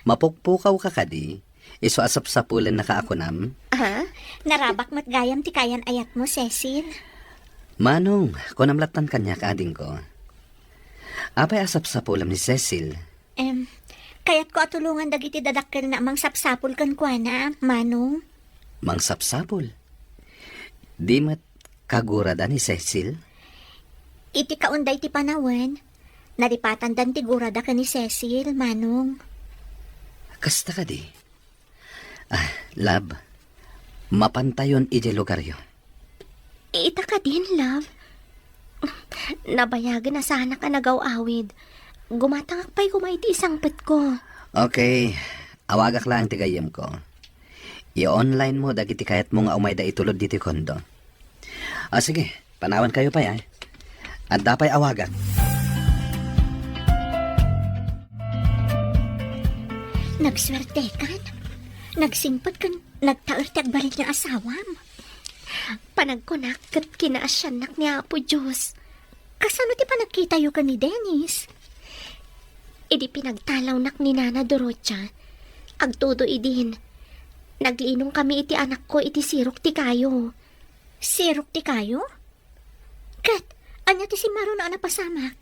Mapukpukaw ka kadi? Isu a sapsapulennaka a kunam? Ha? Narabak met gayam ti kaayan-ayatmo, Cecil. Manong, kunam lattan kaniak, adingko. Apay a sapsapulem ni Cecil? Em, kayatko a tulongan dagiti dadakkelna a mangsapsapul kenkuana, Manong. Mangsapsapul? Di met kagurada ni Cecil? Iti kaunday ti panawen, nalipatandan ti gurada ken ni Cecil, Manong. Kasta kadi? Ah, love, mapantayon idiay lugaryo. Ita kadin, love? Nabayagen a saanak a nagaw-awid. Gumatangak pay koma iti isangpetko. Okay, awagak laeng ti gayyemko. I-online mo dagiti kayatmo nga umayda itulod ditoy kondo. Ah, sige, panawankayo pay, ah. Adda pay awagak. Nagsuertekan. Nagsingpet ken nagtaer ti agbalin nga asawam. Panagkunak ket kinaasiannak ni Apo Dios. Kasano ti panagkitayo ken ni Dennis? Idi pinagtalawnak ni Nana Dorotia, agtudo idin, naglinong kami iti anakko iti sirok ti kayo. Sirok ti kayo? Ket, ania ti simmaruno a napasamak?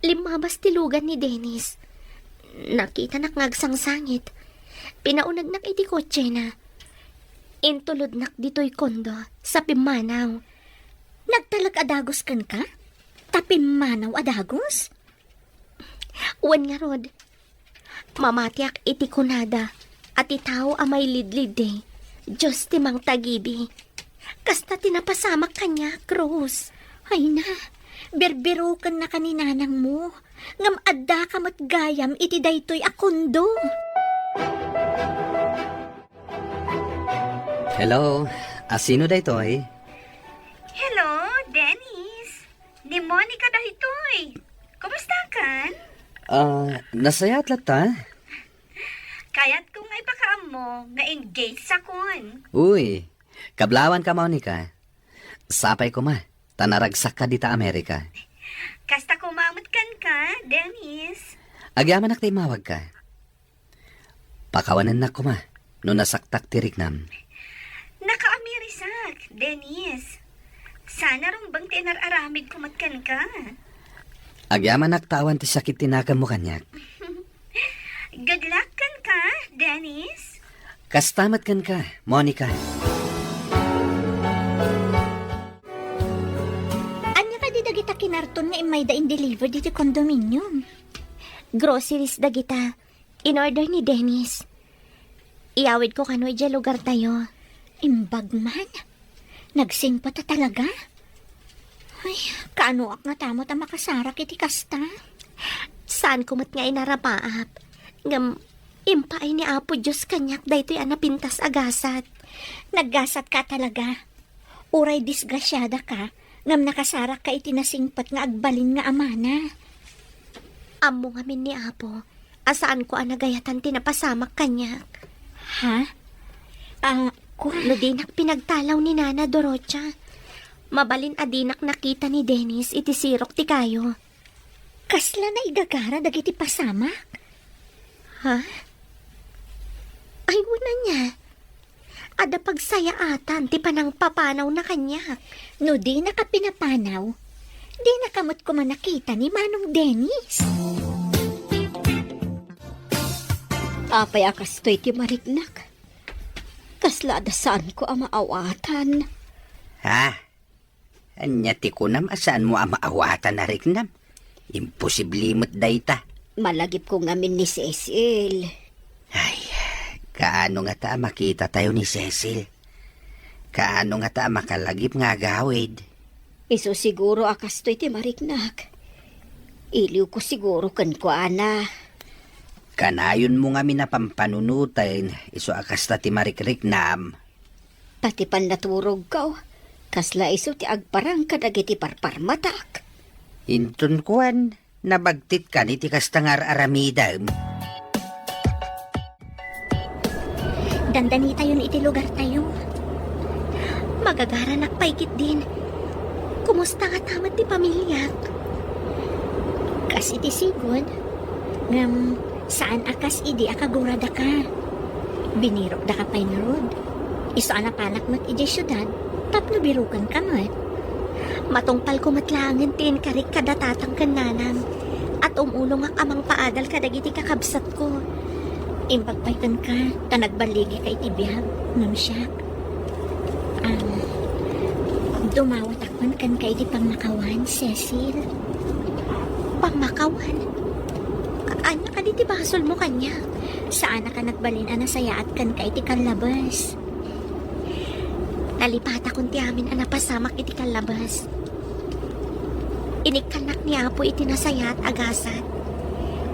Limmabas ti lugan ni Dennis. Nakitanak nga agsangsangit. Pinaunegnak iti kotsena. Intulodnak ditoy kondo sa pimmanaw. Nagtalek a dagus kenka? Ta pimmanaw a dagus? Wen ngarud, mamatiak iti kunada a ti tao a mailidliddi, Dios ti mangtagibi. Kasta ti napasamak kaniak, Rose. Ay na, birbirokennaka ni nanangmo, ngem addaka met gayam iti daytoy a kondo. Hello, Asino daytoy? Hello, Dennis. Ni Monica daytoy. Kumustakan? Ah, nasayaat latta? Kayatko nga ipakaammo nga engaged sakon. Uy, kablawanka, Monica. Sapay koma, ta naragsakka dita Amerika. Kasta koma met kenka, Dennis. Agyamanak ta immawagka. Pakawanennak koma no nasaktak ti riknam. Nakaamirisak, Dennis. Sana rumbeng ti inar-aramidko met kenka. Agyamanak ta awan ti sakit ti nakemmo kaniak. Good luck kenka, Dennis. Kasta met kenka, Monica. Ania kadi dagita kinarton nga immayda in-deliver ditoy condominium? Groceries dagita. In-order ni Dennis. Iyawidko kano idiay lugartayo. Imbag man. Nagsingpet a talaga? Ay, kaanoak ngata met a makasarak iti kasta? Saanko met nga inarapaap. Ngem, impaay ni Apo Dios kaniak daytoy a napintas a gasat. Naggasatka a talaga. Uray disgrasiadaka, ngem nakasarakka iti nasingpet nga agbalin nga amana. Ammo ngamin ni Apo a saanko a nagayatan ti napasamak kaniak. Ha? Ah, kua? No dinak pinagtalaw ni Nana Dorocha, mabalin a dinak nakita ni Dennis iti sirok ti kayo. Kasla naigagara dagiti pasamak? Ha? Ay, wen ania. Adda pagsayaatan ti panangpapanawna kaniak. No dinaka pinapanaw, dinaka met koma nakita ni Manong Dennis. Apay a kastoy ti mariknak? Kasla adda saanko a maawatan. Ha? Ania ti kunam a saanmo a maawatan a riknam? Imposible met dayta. Malagipko ngamin ni Cecil. Ay, kaano ngata a makitatayo ni Cecil? Kaano ngata a makalagip nga agawid? Isu siguro a kastoy ti mariknak. Iliwko siguro kenkuana. Kanayonmo ngamin a pampanunoten, isu a kasta ti marikriknam. Pati pannaturogko, kasla isu ti agparang kadagiti parparmatak. Inton kuan, nabagtitkan iti kasta nga ar-aramidem. Dandanitayon iti lugartayo. Magagaranak pay ketdin. Kumusta ngata met ti pamiliak? Kas iti sigud, ngem saan a kas idi a kaguradaka. Binirokdaka pay ngarud. Isu a napanak met idiay siudad tapno birokenka met. Matungpalko met laengen ti inkarik kada tatang ken nanang, a tumulongak a mangpaadal kadagiti kakabsatko. Imbag pay kenka ta nagballigika iti biag, ngem siak, am, dumawatak man kenka iti pangmakawan, Cecil. Pangmakawan? A-, ania kadi ti basolmo kaniak? Saanak a nagbalin a nasayaat kenka iti kallabes. Nalipatakon ti amin a napasamak iti kallabes. Inikkannak ni Apo iti nasayaat a gasat.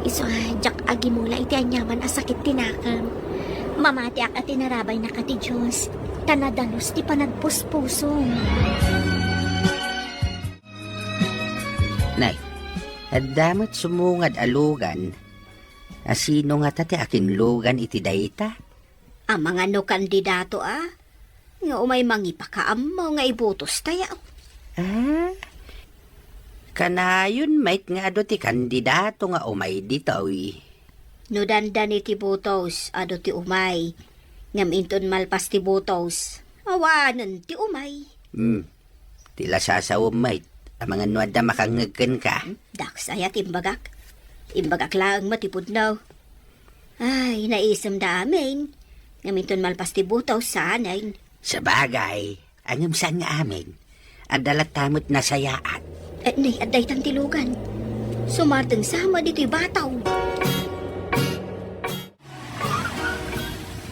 Isu a diak agimula iti aniaman a sakit ti nakem. Mamatiak a tinarabaynaka ti Dios, ta nadalus ti panagpuspusom. Nay, adda met sumungad a lugan. Asino ngata ti akinlugan iti dayta? Amangan no kandidato a, nga umay mangipakaammo nga ibotostayo. Ah? Kanayon met nga adu ti kandidato nga umay ditoy. No dandani ti botos, adu ti umay. Ngem inton malpas ti botos, awanen ti umay. Hmm. Ti lasasawem met, amangan no adda makangngeg kenka. Hmm? Dakes aya ti imbagak. Imbagak laeng met ti pudno. Ay, naisemda amin. Ngem inton malpas ti botos, saanen. Sabagay, ngem saan nga amin. Adda latta met nasayaat. Eh, nay, adda itan ti lugan. Sumarteng sama ditoy bataw.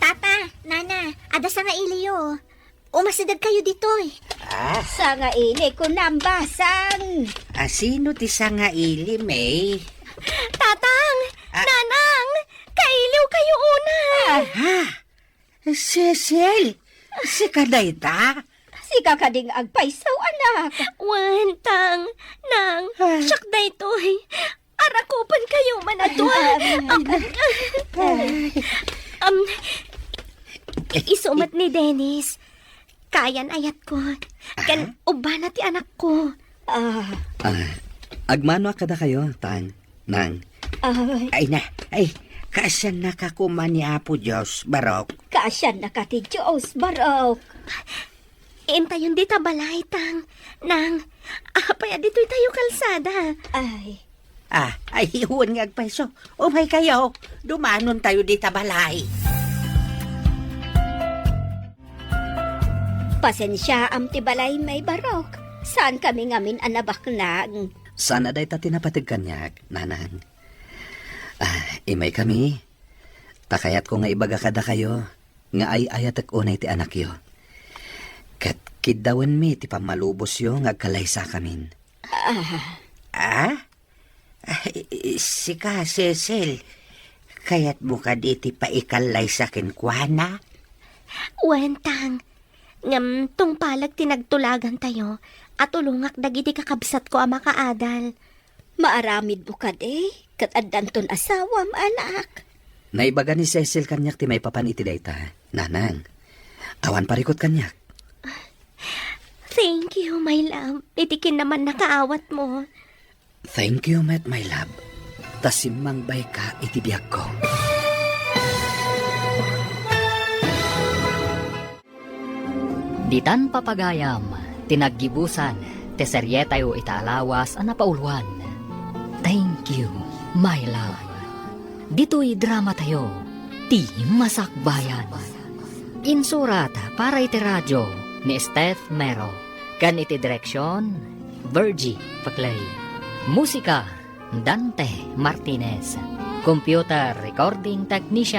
Tata, Nana, adda sangailiyo. Umasidegkayo ditoy. Ah? Sangaili, kunam, basang. Asino ti sangaili, May? Tatang! Ah. Nanang! Kailiwkayo unay! Ah. Ha? Cecil! Sika dayta? Sika kadi nga agpayso, anak? Wen, Tang, Nang, Ah. Siak daytoy. Arakupenkayo man a dua. Ah. Um, isu met ni Dennis. Kayan ayatko. Ken Ah? ubbana ti anakko. Ah. Ah, agmanoak kadakayo, Tang, Nang. Ay. Ay na, ay, kaasiannaka koma ni Apo Dios, Barok. Kaasiannaka ti Dios, Barok. Intayon dita balay, Tang, Nang. Apay a ditoy tayo kalsada? Ay. Ah, ay, wen nga agpayso. Umaykayo. Dumanon tayo dita balay. Pasensiaam ti balay, may Barok. Saan kami ngamin a nabaknang. Saan a dayta ti napateg kaniak, Nanang. Ah, imay kami. Ta kayatko nga ibaga kadakayo nga ay-ayatek unay ti anakyo. Ket kiddawenmi ti pammalubosyo nga agkallaysakamin. Ah. Ah? Ay, sika, Cecil, kayatmo kadi ti paikallaysa kenkuana? Wen, Tang. Ngem tungpalek ti nagtulagantayo a tulongak dagiti kakabsatko a makaadal. Maaramidmo kadi, ket addanton asawam, anak. Naibaga ni Cecil kaniak ti maipapan iti dayta, Nanang. Awan parikut kaniak. Thank you, my love, iti kinamannakaawatmo. Thank you met, my love, ta simmangbayka iti biagko. Ditan papagayam ti naggibusan ti serietayo ita a lawas a napauluan, Thank You, My Love. Ditoy dramatayo, Ti Masakbayan. Insurat para iti radio ni Steph Mero, ken iti direksion, Virgie Paclay. Musika, Dante Martinez. Computer recording technician,